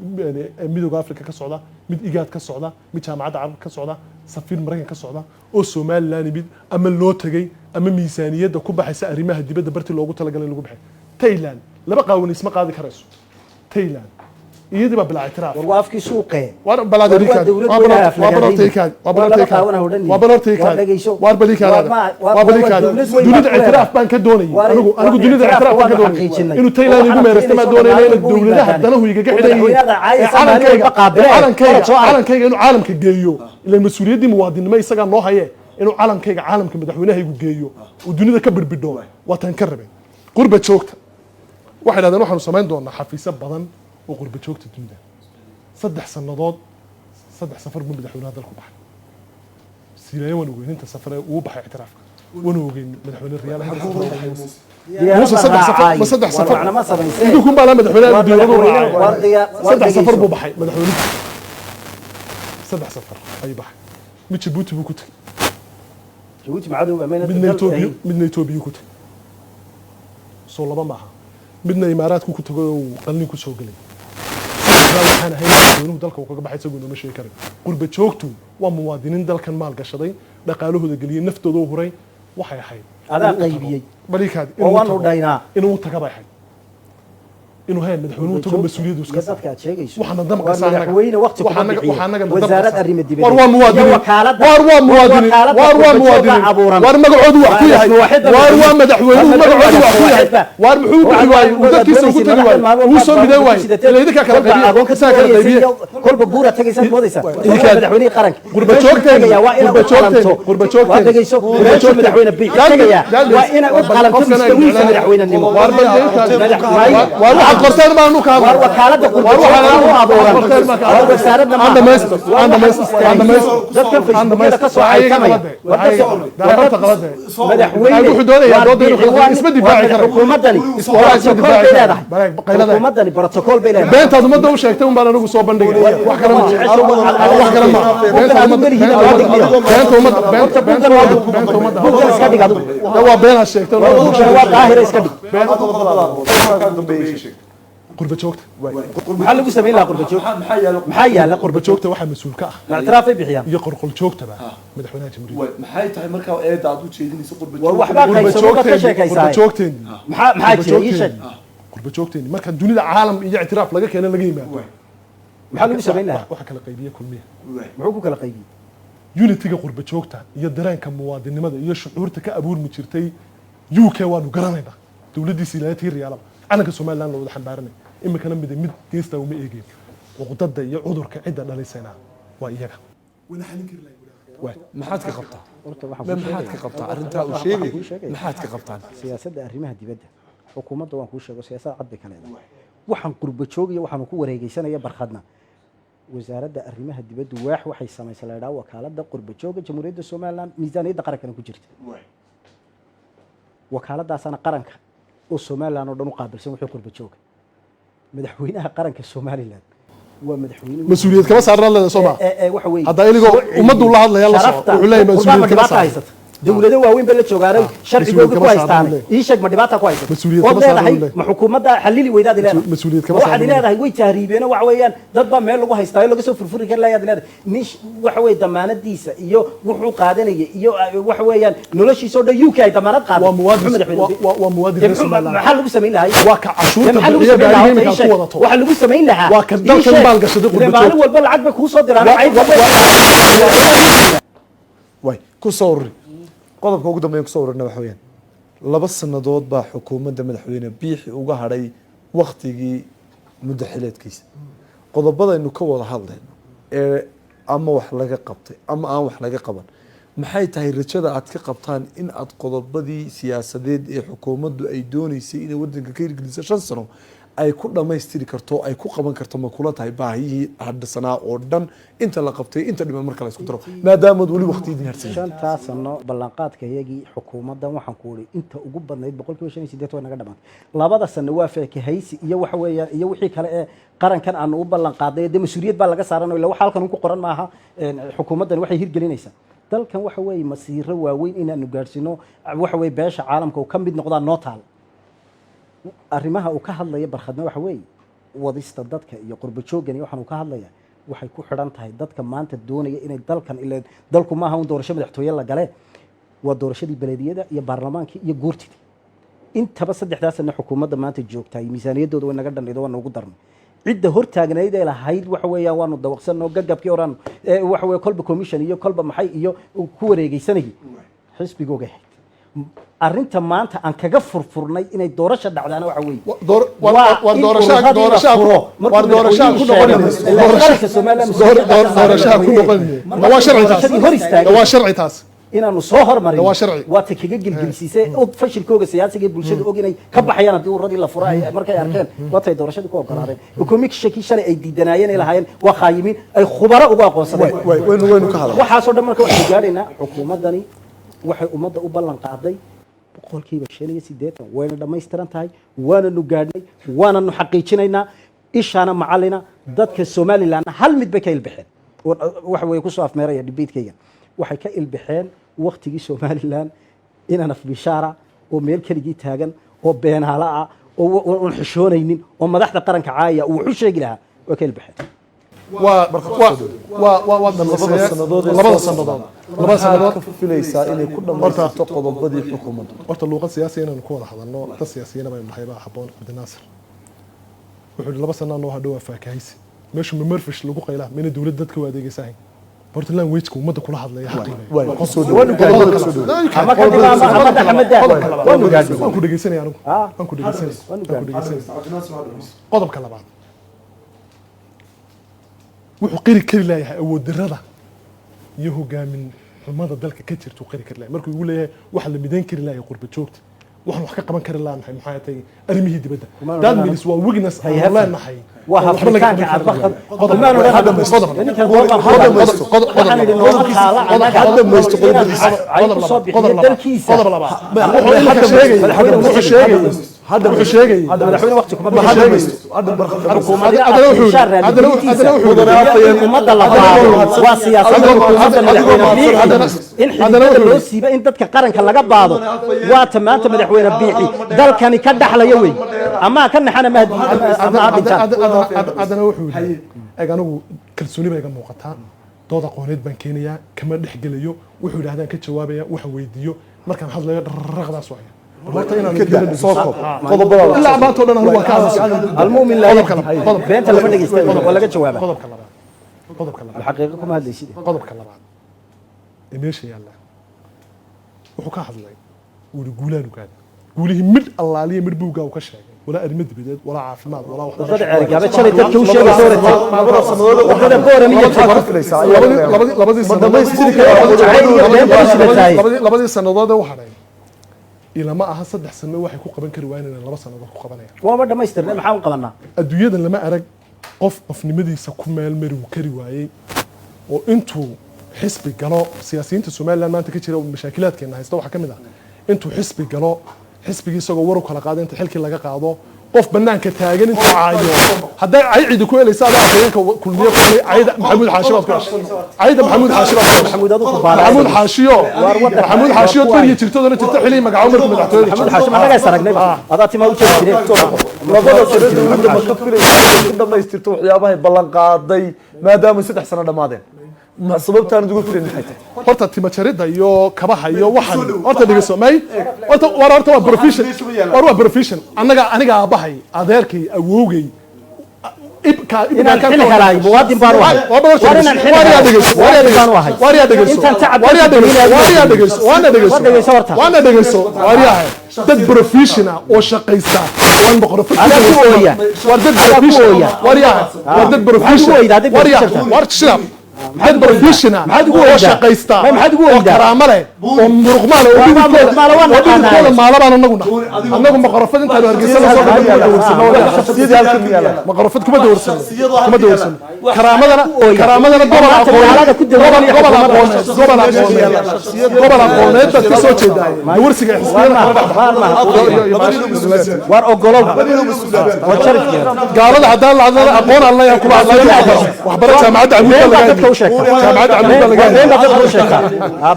Midowga Africa ka socda, mid IGAD ka socda, mid Jaamacadda Carabta ka socda, safiir Maraykan ka socda oo Somaliland mid ama loo tegay ama miisaaniyadda ku baxaysa arrimaha dibadda bartii loogu talagalay lagu baxay. Thailand laba qaawan isma qaadi karayso. Thailand iyadii baa bilaa ictiraaf. War waa afkii suuqee. War balaad. War waa dowlad waa weyn. waa balortaykaadi, waa War laba balortaykaadi. qaawan ha odhanin. Waa balortaykaadi. War dhegeyso. Waar balikaadi. War waa balikaadi. dowlad weyn Dunida baad ku ictiraaf leedahay. baan ka doonayay. Anigu dunida ictiraaf ictiraaf baan ka waanu doonayay. xaqiijinay. Inuu Thailand igu Waxaad meeraysta maa xaqiijinayso doonayna dhammaan inay dowladaha yimaadaan. danahu igaga xidhan yihiin. Madaxweynaha caayisa Ee maalin walba qaabilee. calankayga Orod soo arag. calankayga inuu caalamka geeyo, ilaa mas-uuliyaddii muwaadinimo isagaa noo haye, inuu calankayga caalamka madaxweynahaygu geeyo uu dunida ka birbidho waa tan ka rabay. Qurba joogta waxay dhahdeen waxaanu samayn doonaa xafiisyo badan oo qurba joogta dunida. 3 sannadood saddex safar buu madaxweynaha dalku baxay. Siilaayo waan ogeyn inta safar ee uu baxay ictiraafka, waan ogeyn madaxweyne Riyaal inta safar uu baxay. Muuse saddex safar, ma saddex safar. War macna ma samaysee. Idinku baa la madaxweynaha War dowladu madaxweyne, raacay. war war Saddex safar dhegeyso. buu baxay madaxweynuhu, saddex safar ayuu baxay. Mid Jabuuti buu ku tegey. Jabuuti macadow baa mayna Midna dal Etoobiya, ahayn. midna Etoobiya ku tegey, soo laba maaha. Midna Imaaraadku ku tegay oo uu qalin ku soo gelay. Saddexdaa waxaan ahayn madaxweynuhu dalka uu kaga baxay isagoo nooma sheegi karay. Qurba joogtu waa muwaadiniin dalkan maal gashaday, dhaqaalahooda geliyey, naftooda u huray. Waxay ahayd Adaa inuu u tago. qaybiyey. Balikaadi Oo waanu dhaynaa. Inuu u taga bay ahayd, inuu hee madaxweynuhu tago, mas'uuliyaddu iska Iyo dadka aad sheegayso. Waxaana damqaysaa Waa annaga. madaxweyne waqti kuma Waxaa naga- bixiyo. waxaa naga Wasaarad damqaysaa. arrimo dibadeed. War waa muwaadiniin. Iyo wakaaladda. War waa muwaadiniin. Wakaaladda War waa qurba muwaadiniin. jooga abuuran. War magacoodu wax ku Waa yahay. waaxid War waa madaxweynuhu magacoodu wax ku yahay. War muxuu u bixi waayey? Uu dadkiisa ugu tagi waayey? Uu soo mideyn waayey? Ila idinkaa kala qaybiye, isagaa kala qaybiye. Kolba buura tagaysaad moodaysaa. Idinkaa- Madaxweynihii qaranka Qurba meeshuu joogteeni, tagayaa waa inay qurba u qalanto. joogteeni, qurba joogteeni. Waa dhegeyso, Qurba meeshuu joogteeni. madaxweyne Biixi tagayaa waa inay u qalanto Qofkan ay mustawiisa jeclaan. madaxweynenimo. War baldeyntaadi. War waxaad qorteen baanu ka War hadlay. wakaaladda qurba War waxaad joogta u abuuran. qorteen baan ka War hadlay. wasaaradna Aan maaha. dhamaysto, aan dhamaysto, aan dhamaysto. Dadka Facebookyada ka soo Waxaa iyaga caytamaya. qalade, waxaa iyaga qalade. Daarta qalade. Madaxweyne Wuxuu doonayaa doodda inuu kala isma difaaci karo. Xukuumaddani Walaa isma protocol difaaci bay karo. leedahay. Qaylada. Xukuumaddani protocol bay leedahay. Beentaad ummadda u sheegtay un baan anigu soo bandhigay, wax kale maaha, wax kale maaha. Beenta ummadda, beenta ummadda, beenta beenta ummadda, beenta ummadda. Buuggan iska dhig adigu. Waa beenaad sheegtay. Buuggan waa daahira, iska dhig. Qurba joogta. Maxaa lagu samayn lahaa qurba joog? Maxaa yaala qurba Qurba joog? joogta waxaa mas-uul ka ah Ma ictiraafay bixiyaan? iyo qorqol joogtaba madaxweynaha jamhuuriyadda. Maxay tahay markaa eedda aad u jeedinayso qurba? War waxbaa Qurba qaybsamo baad ka joogteeni, sheekaysaa. qurba joogteeni. Maxaa jira? Ii sheeg. Qurba joogteeni marka dunida caalam iyo ictiraaf laga keena laga yimaado. Maxaa lagu samayn lahaa? Waxa kala qaybiye Kulmiya. Muxuu ku kala qaybiyey? Unity-ga qurba joogta iyo dareenka muwaadinimada iyo shucuurta ka abuurmi jirtay UK waanu garanaynaa. Dowladdiisa ilaahay tii Riyaalaba calanka Somaliland la wada xambaaranay. Iminkana mid mid geestaa uma eegeyn. Cuqdada iyo cudurka cidda dhalisayna waa iyaga. Waay, maxaad ka qabtaa? Horta waxaan Ma kuu maxaad ka sheegaya- qabtaa arrintaa uu waxaan sheegay? kuu sheegaya. Maxaad ka qabtaan? Siyaasadda arrimaha dibadda xukuumadda waan kuu sheego, siyaasad cad bay ka leedahay. Waxaan qurba joogiyo waxaanu ku wareegeysanaya Barkhadna, wasaaradda arrimaha dibaddu waax waxay samaysay la idhaha Wakaaladda Qurba Jooga Jamhuuriyadda Somaliland, miisaaniyadda qarankana ku jirta. Wakaaladaasaana qaranka oo Somaliland oo dhan u qaabilsan wuxuu qurba jooga. Madaxweynaha qaranka Somaliland waa madaxweyne Mas-uuliyad kama saarna leeda, soo ma? Waxa weeye Hadda iligoo soo celiyey ummaddu la hadlaya la soco. sharafta. Wuxuu leeyahay Qurbaha mas-uuliyad ma kama dhibaata saaran. haysata? Dowlado waaweyn bay la joogaanay, sharcigooga Mas-uuliyad ku kama saaran haystaanay. leeyahay. Ii sheeg, ma dhibaata ku haysata? Mas-uuliyad Ood kama saaran leedahay leeyahay. ma xukuumadda xalili weydaad leedahay? Mas-uuliyad kama Ma waxaad saaran. leedahay way tahriibeen, waxa weeyaan dad baa meel lagu haystaayo laga soo furfuri kari lahayaad leedahay. Nin waxa weeye damaanadiisa iyo wuxuu qaadanaya iyo waxa weeyaan noloshiisa oo dhan UK ay damaanad qaaday. Waa muwaadin- Muxuu madaxweyne waa muwaadin Dee reer Somaliland. maxaa lagu samayn lahaa? Waa ka cashuurta Dee maxaa lagu bixiya samayn lahaa? gaariga Horta iminka ii sheeg. ku wadato. Waxaa lagu samayn lahaa, Waa ka ii dalkan sheeg. maalgashaday qurba Dee maalin joogta. walba lacag bay kuu soo diraan. Waay, ku soo ururi qodobka ugu dambeyn. Kusoo ururina waxa weeyaan 2 sannadood baa xukuumadda madaxweyne Biixi uga hadhay waktigii muddo xileedkiisa. Qodobadaynu ka wada hadlayno ee ama wax laga qabtay ama aan wax laga qaban, maxay tahay rajada aad ka qabtaan in aad qodobadii siyaasadeed ee xukuumaddu ay dooneysay inay wadanka ka hirgeliso 5 sano ay ku dhammaystiri karto, ay ku qaban karto? Ma kula tahay baahiyihii hadhasanaa oo dhan inta la qabtay, inta dhiman marka la isku daro, maadaamaad weli waqtiyadii harsan yihiin? 5-taa sano ballanqaadka iyagii xukuumaddan waxaan ku uri inta ugu badnayd 85% way naga dhamaatay. 2-da sano waa feekahaysi iyo waxa weeyaan iyo wixii kale ee qarankan aanu u ballan qaadnay. Dee mas-uuliyad baa laga saaran ila waxa halkan ku qoran maaha. Xukuumaddan waxay hirgelinaysaa dalkan waxa weeye masiiro waaweyn inaanu gaadhsiino, waxa weeye beesha caalamka uu ka mid noqdaa noo taal. Arrimaha uu ka hadlaya Barkhadna waxa weeye wadista dadka iyo qurbo jooggan iyo waxaan uu ka hadlaya waxay ku xidhan tahay dadka maanta doonaya inay dalkan, ila dalku maaha un doorasho madaxtooye la gale, waa doorashadii belediyada iyo baarlamaankii iyo guurtidii. Intaba saddexdaa sano xukuumadda maanta joogtaay miisaaniyaddooda way naga dhandhido, waa noogu darnay. Cidda hortaagnayd ee lahayd waxa weeyaan waanu dawaqsanoo gagabkii oran waxa weeye kolba commission iyo kolba maxay iyo ku wareegeysanayay xisbigooga ahayd. Arrinta maanta aan kaga furfurnay inay doorasha dhacdaana waxa weeye War doorashaa war doorashaa ku noqon, doorashaa ku noqon, waa sharci taas, hor istaagay waa sharci taas. Inaanu soo hormarin Waa sharci. waa ta kaga gelgelisiisay og fashilkooga siyaasiga ee bulshada og inay ka baxayaan haddii ururadii la furo ay markay arkeen waatay doorashadii ku ogolaadeen. Commissionkii shalay ay diidanaayeen ay lahaayeen waa khaayimiin ay khubaro ugu aqoonsadeen. Waynu ka hadalnay. Waxaasoo dhan marka waxaynu gaadhaynaa xukuumaddani waxay ummadda u ballan qaaday 85% wayna dhammaystiran tahay, waananu gaadhnay, waananu xaqiijinaynaa. Ishaana macallina dadka Somalilandna hal mid bay ka ilbixeen. Waxa weeye kusoo afmeeraya debatekeyga, waxay ka ilbixeen waktigii Somaliland inaan afbishaara oo meel keligii taagan oo beenaala ah oo oon xishoonaynin oo madaxda qaranka caaya uu wuxu sheegi lahaa way ka ilbixeen. Waa waa waa waa waa Labada sannadood ee labada soo sannadood socda. labada sannadood Maxaad ka filaysaa inay ku dhammaystirto qodobadii xukuumaddu? Horta luuqad siyaasi inaynu ku wada hadalno, dad siyaasiyiina baynu nahay baa habboon. Cabdinaasir wuxuu yihi 2 sanaa noo hadhow, waa faakahaysi. Meeshu ma marfish lagu qaylaa mayna dowlad dadka u adeegaysahayn. Horta language-ka ummadda kula hadlaya ha qiimeeyo. Waay, kusoo dhawaad. Ama kadib ama ama dhaxmada waanu gaadhnay. Waan ku dhegeysanaya anigu. Ah. Waan ku dhegeysanaya, Waanu waan ku dhegeysanaya. Qodobka labaad, wuxuu qiri kari layahay awood darrada iyo hogaamin xumada dalka ka jirta uu qiri kari layahay. Markuu igu leeyahay waxa la midayn kari layahay qurba joogta, waxaan wax ka qaban kari laanahay maxay tahay arrimihii dibadda, that means waa weakness aan leenahay. Waa oo waxba laga Afrikaanka qaban cadbaqad. kari. Qodob Kumaan odhan- hadda maysto. Ninkan qodob- waxaan idhi nooma taala annaga Hadda maysto qodobadiisa. cay ku soo bixiyo dalkiisa. Qodob labaad, wuxuu imika sheegay, wuxuu sheegay, wuxuu sheegay Madaxweyne waqti kuma Hadda bixin. maysto. Hadda Xukuumadda Haddana wuxuu afishaar yidhi- haddana wuxuu- raadintiisa haddana wuxuu yidhi- iyo in ummadda la baado waa siyaasadda xukuumadda madaxweyne Biixi, in haddana xididada wuxuu loo yidhi- siiba, in dadka qaranka laga baado, waa ta maanta madaxweyne Biixi dalkani ka dhaxlaya wey ama ka naxana ama ama ha dhintaan. Haddana wuxuu yidhi eg anigu kalsooni baa iga muuqataa, dood aqooneed baan keenayaa, kama dhex gelayo. Wuxuu yidhahdaan ka jawaabaya, waxa weydiiyo markaan hadlayo dharraqdaas waya. Bal horta inaan Ka daa, soo koob qodobada. Ilaa maanta oo dhan anigu waan ka hadlay. Almumin laa Qodobka yakdib. labaad, qodobka- Beenta lama dhegeysta, waa laga jawaaba. Qodobka labaad, qodobka labaad. Xaqiiqo kuma hadlaysid. Qodobka labaad. Ee meesha yaalla wuxuu ka hadlay, uu yihi guulaanu gaadhay, guulihii midh allaaliya midh buuggaa uu ka sheegay, walaa arrimo dibadeed, walaa caafimaad, walaa Wadada Ceerigaaba shalay dadka u sheegaysa waratay. Labada sannadood Wadada Boorama iyo maxaad ka filaysaa? Labadii Ma dhammaystiri karaa? Labadii sannadood ee u hadhay ilama aha 3 sano waxay ku qaban kari waayeen inay 2 sannadood ku qabanayaan. Waaba dhamaystirnay, maxaan u qabanaa? Adduunyadan lama arag qof qofnimadiisa ku meelmari uu kari waayey oo intuu xisbi galo. Siyaasiyiinta Somaliland maanta ka jira oo mashaakilaadkeena haysta waxaa ka mid ah intuu xisbi galo, xisbigii isagoo war u kala qaado inta xilkii laga qaado, qof banaanka taagan intuu caayo. Hadday cay cidi ku helaysa, adaa afhayeenka Kulmiye ku helay cayda Maxamuud Xaashi baad ku heshay, cayda Maxamuud Xaashi baad ku heshay. Maxamuud adu ku baara. Maxamuud Xaashiyo. Waar waddanka- Maxamuud Xaashiyo. Waa kuwaay. Beriya jirtoodana jirta xilii magacaabo markuu madaxtooyada Maxamuud joogo. Xaashi ma annagaa is aragnay? Adaa timaa u jeedi jireen. Labada sano dowladda ma ka filaysaa inay ku dhamaystirto waxyaabahay ballan qaaday, maadaama 3 sano dhammaadeen? Ma sababtaan uga filayn maxay tahay? Horta tima jaridda iyo kabaha iyo waxan horta dhegeyso, may horta war horta waa profession, war waa profession. Annaga, aniga aabbahay, adeerkay, awowgay ibka. Inaan xil helaay muwaadin baan u ahay. War inaan xil helaay muwaadin baan u ahay. Waaryaa dhegeyso. Intaan tacab Waaryaa dhegeyso, waaryaa dhegeyso, waana dhegeyso. War dhegeyso horta. Waana dhegeyso, waaryahay, dad profession ah oo shaqaysta waan boqorfad. Adaa ku ooya. War dad Adaa ku profession. ooya. Waaryahay, war dad profession. Maxaad ugu oydaa? Dad Waaryahay, profession. war shirab, dad profession ah Maxaad ugu oo oydaa? shaqaysta May maxaad ugu oo oydaa? karaamo leh oo muruqmaal oo Waa dhididkooda muruqmaal, waa oo naqaanaa. dhididkooda maala baan annagu nahay. Annagu maqorofad intaanu Hargeysa la soo Shakhsiyadii kuma dawarsano. Shakhsiyadii halkan ma yaallaan. Maqorofad kuma dawarsano, kuma dawarsano. Karaamadana ooya. Karaamadana gobol Maanta aqooneed magaalada ku gobol dawlanaya gobol xukuumadda. aqooneed, gobol aqooneed, gobol aqooneed baad ka soo jeedaaye dawarsiga xisbiyada kala dhex Waar maaha. Waar ogolow. Waa sharafkeeda. Gaalada haddaan la hadlana aqoon aan leeyahay kula hadlayo, waxbaro jaamacadda Camuud Been baa baad laga dadka u sheegtaa. Jaamacadda Camuud baa laga Been baad dadka u sheegtaa.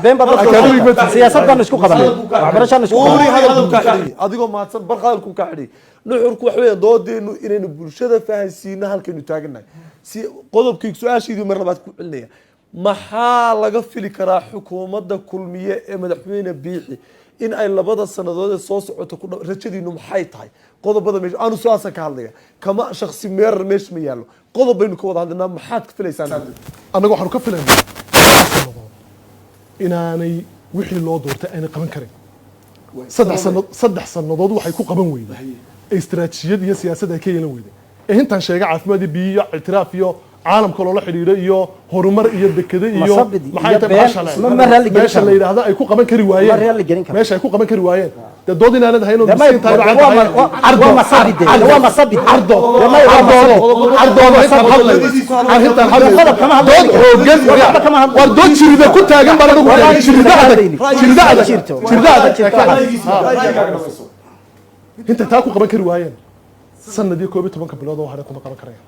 Been baad dadka u Academic sheegtaa. baad- Siyaasad baanu isku qabanay, waxbarashaan isku Buuri qabanay. Hadalku kaa xidhay, adigoo mahadsan, bar hadalku kaa xidhay. Nuxurku waxa weeyaan doodeenu inaynu bulshada fahansiino halkaynu taagannahay. Si qodobkii su-aashaydii mar labaad ku celinaya, maxaa laga fili karaa xukuumadda Kulmiye ee madaxweyne Biixi in ay labada sannadood ee soo socoto ku rajadiinu maxay tahay? Qodobada meesha aanu su-aasan ka hadlaya kama shaksi meerar meesha ma yaallo, qodob baynu ka wada hadlaynaa. Maxaad ka filaysaan? Annaga waxaanu ka filaynaa 2 sannadood inaanay wixii loo doortay aanay qaban karin. 3 sanad, 3 sannadood waxay ku qaban weyday ee istiraatiijiyad iyo siyaasad ay ka yeelan weyday ee intaan sheega, caafimaad iyo biyo iyo ictiraaf iyo caalamka loola xidhiidho iyo horumar iyo dekede iyo Masabid iyo maxay tahay been, bahasha ma raalli gelin meesha la karno. yidhaahdo ay ku qaban kari waayeen. Ma raalli gelin karno. Meesha ay ku qaban kari waayeen dee dood inaanad ahayn oo Dee miskiin tahay waa baa cad tahay. waa masabid, waa masabid. Cardo. Dee waa Cardoodo. masabid. Cardoodo intaan hadlayo, arrintaan hadlayo, Qodob kama hadlayo. dood xoogan. Waxba kama hadlayo. War dood jirida ku taagan baan anigu Wallahi taagan. Jirida jirida adag. hadlaynin. Jirida adag. Jirto. Jirida adag. Jirto. Intay taa ku qaban kari waayeen sanad iyo 11-ka bilood oo hadhay kuma qaban karayaan.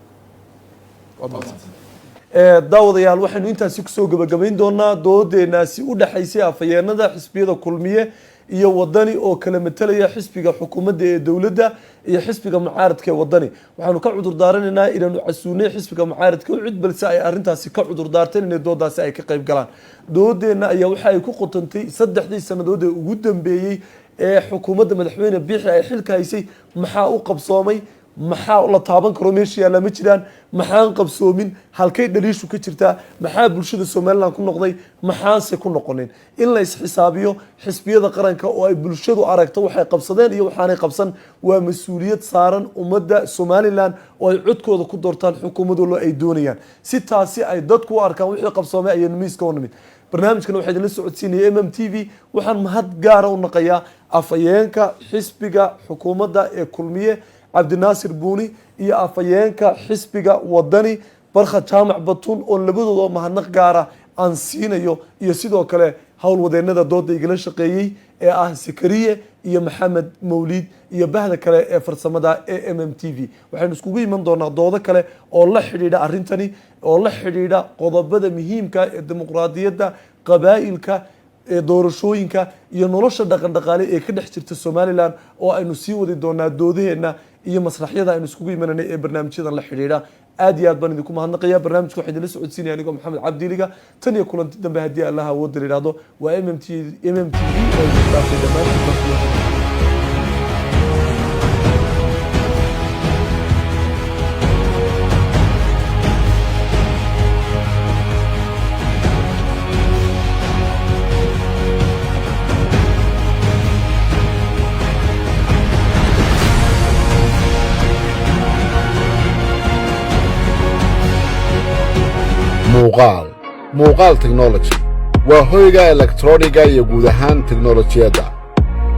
Daawadayaal, waxaynu intaasi kusoo gabagabayn doonaa doodeenaasi u dhexaysay afhayeenada xisbiyada Kulmiye iyo Wadani oo kala matelaya xisbiga xukuumadda ee dowladda iyo xisbiga mucaaradka ee Wadani. Waxaanu ka cudur daaranaynaa inaanu casuunay xisbiga mucaaradka u cid, balse ay arrintaasi ka cudur daarteen inay doodaasi ay ka qayb galaan. Doodeenna ayaa waxa ay ku qotantay saddexdii sannadood ee ugu dambeeyey ee xukuumadda madaxweyne Biixi ay xilka haysay, maxaa u qabsoomay? Maxaa la taaban karo meesha yaalla ma jiraan? Maxaan qabsoomin? Halkay dhaliishu ka jirtaa? Maxaa bulshada Somaliland ku noqday? Maxaanse ku noqonin? In la isxisaabiyo xisbiyada qaranka oo ay bulshadu aragto waxay qabsadeen iyo waxaanay qabsan waa mas-uuliyad saaran ummadda Somaliland oo ay codkooda ku doortaan xukuumad walba ay doonayaan, si taasi ay dadku u arkaan wixii qabsoomay. Ayaynu miiska u nimid. Barnaamijkan waxaa idinla socodsiinaya MMTV. Waxaan mahad gaara u naqayaa afhayeenka xisbiga xukuumadda ee Kulmiye, Cabdinaasir Buuni, iyo afhayeenka xisbiga Wadani, Barkhad Jaamac Batuun, oo labadooda oo mahadnaq gaara aan siinayo, iyo sidoo kale howlwadeenada dooda igala shaqeeyey ee ah Sakariye iyo Maxamed Mawliid iyo bahda kale ee farsamada ee MMTV. Waxaynu iskugu iman doonaa doodo kale oo la xidhiidha arrintani, oo la xidhiidha qodobada muhiimka ee dimuqraadiyadda, qabaa'ilka, ee doorashooyinka iyo nolosha dhaqan dhaqaale ee ka dhex jirta Somaliland, oo aynu sii wadi doonaa doodaheenna iyo masraxyada aynu iskugu imananay ee barnaamijyadan la xidhiidha. Aad iyo aad baan idinku mahadnaqaya. Barnaamijka waxaa idinla socodsiinaya anigoo Maxamed Cabdiliga. Tan iyo kulanti dambe, haddii Allaha awoodda la yidhaahdo, waa MMTV oo idin dhaafay dhammaantiin. Muuqaal, Muuqaal Technology waa hoyga elektroniga iyo guud ahaan teknolojiyadda.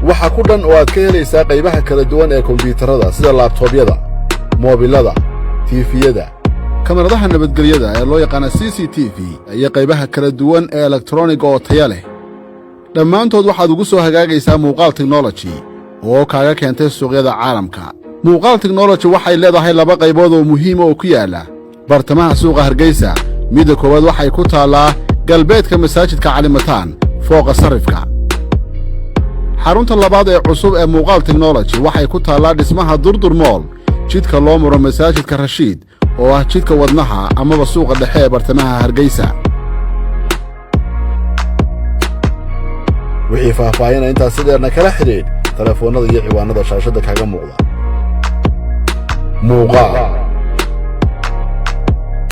Waxa ku dhan oo aad ka helaysaa qaybaha kala duwan ee kombiyuutarada, sida laptop-yada, moobilada, TV-yada, kamaradaha nabadgelyada ee loo yaqaana CCTV iyo qaybaha kala duwan ee elektroniga oo taya leh. Dhammaantood waxaad ugu soo hagaagaysaa Muuqaal Technology oo kaaga keentay suuqyada caalamka. Muuqaal Technology waxay leedahay laba qaybood oo muhiima oo ku yaalla bartamaha suuqa Hargeysa. Midda koowaad waxay ku taallaa galbeedka masaajidka Calimataan, fooqa sarifka. Xarunta labaad ee cusub ee Muuqaal Technology waxay ku taallaa dhismaha Durdur Mall, jidka loo maro masaajidka Rashiid, oo ah jidka wadnaha amaba suuqa dhexe ee bartamaha Hargeysa. Wixii faahfaahina intaas si dheerna kala xidhiidh telefoonnada iyo ciwaanada shaashadda kaaga muuqda. Muuqaal.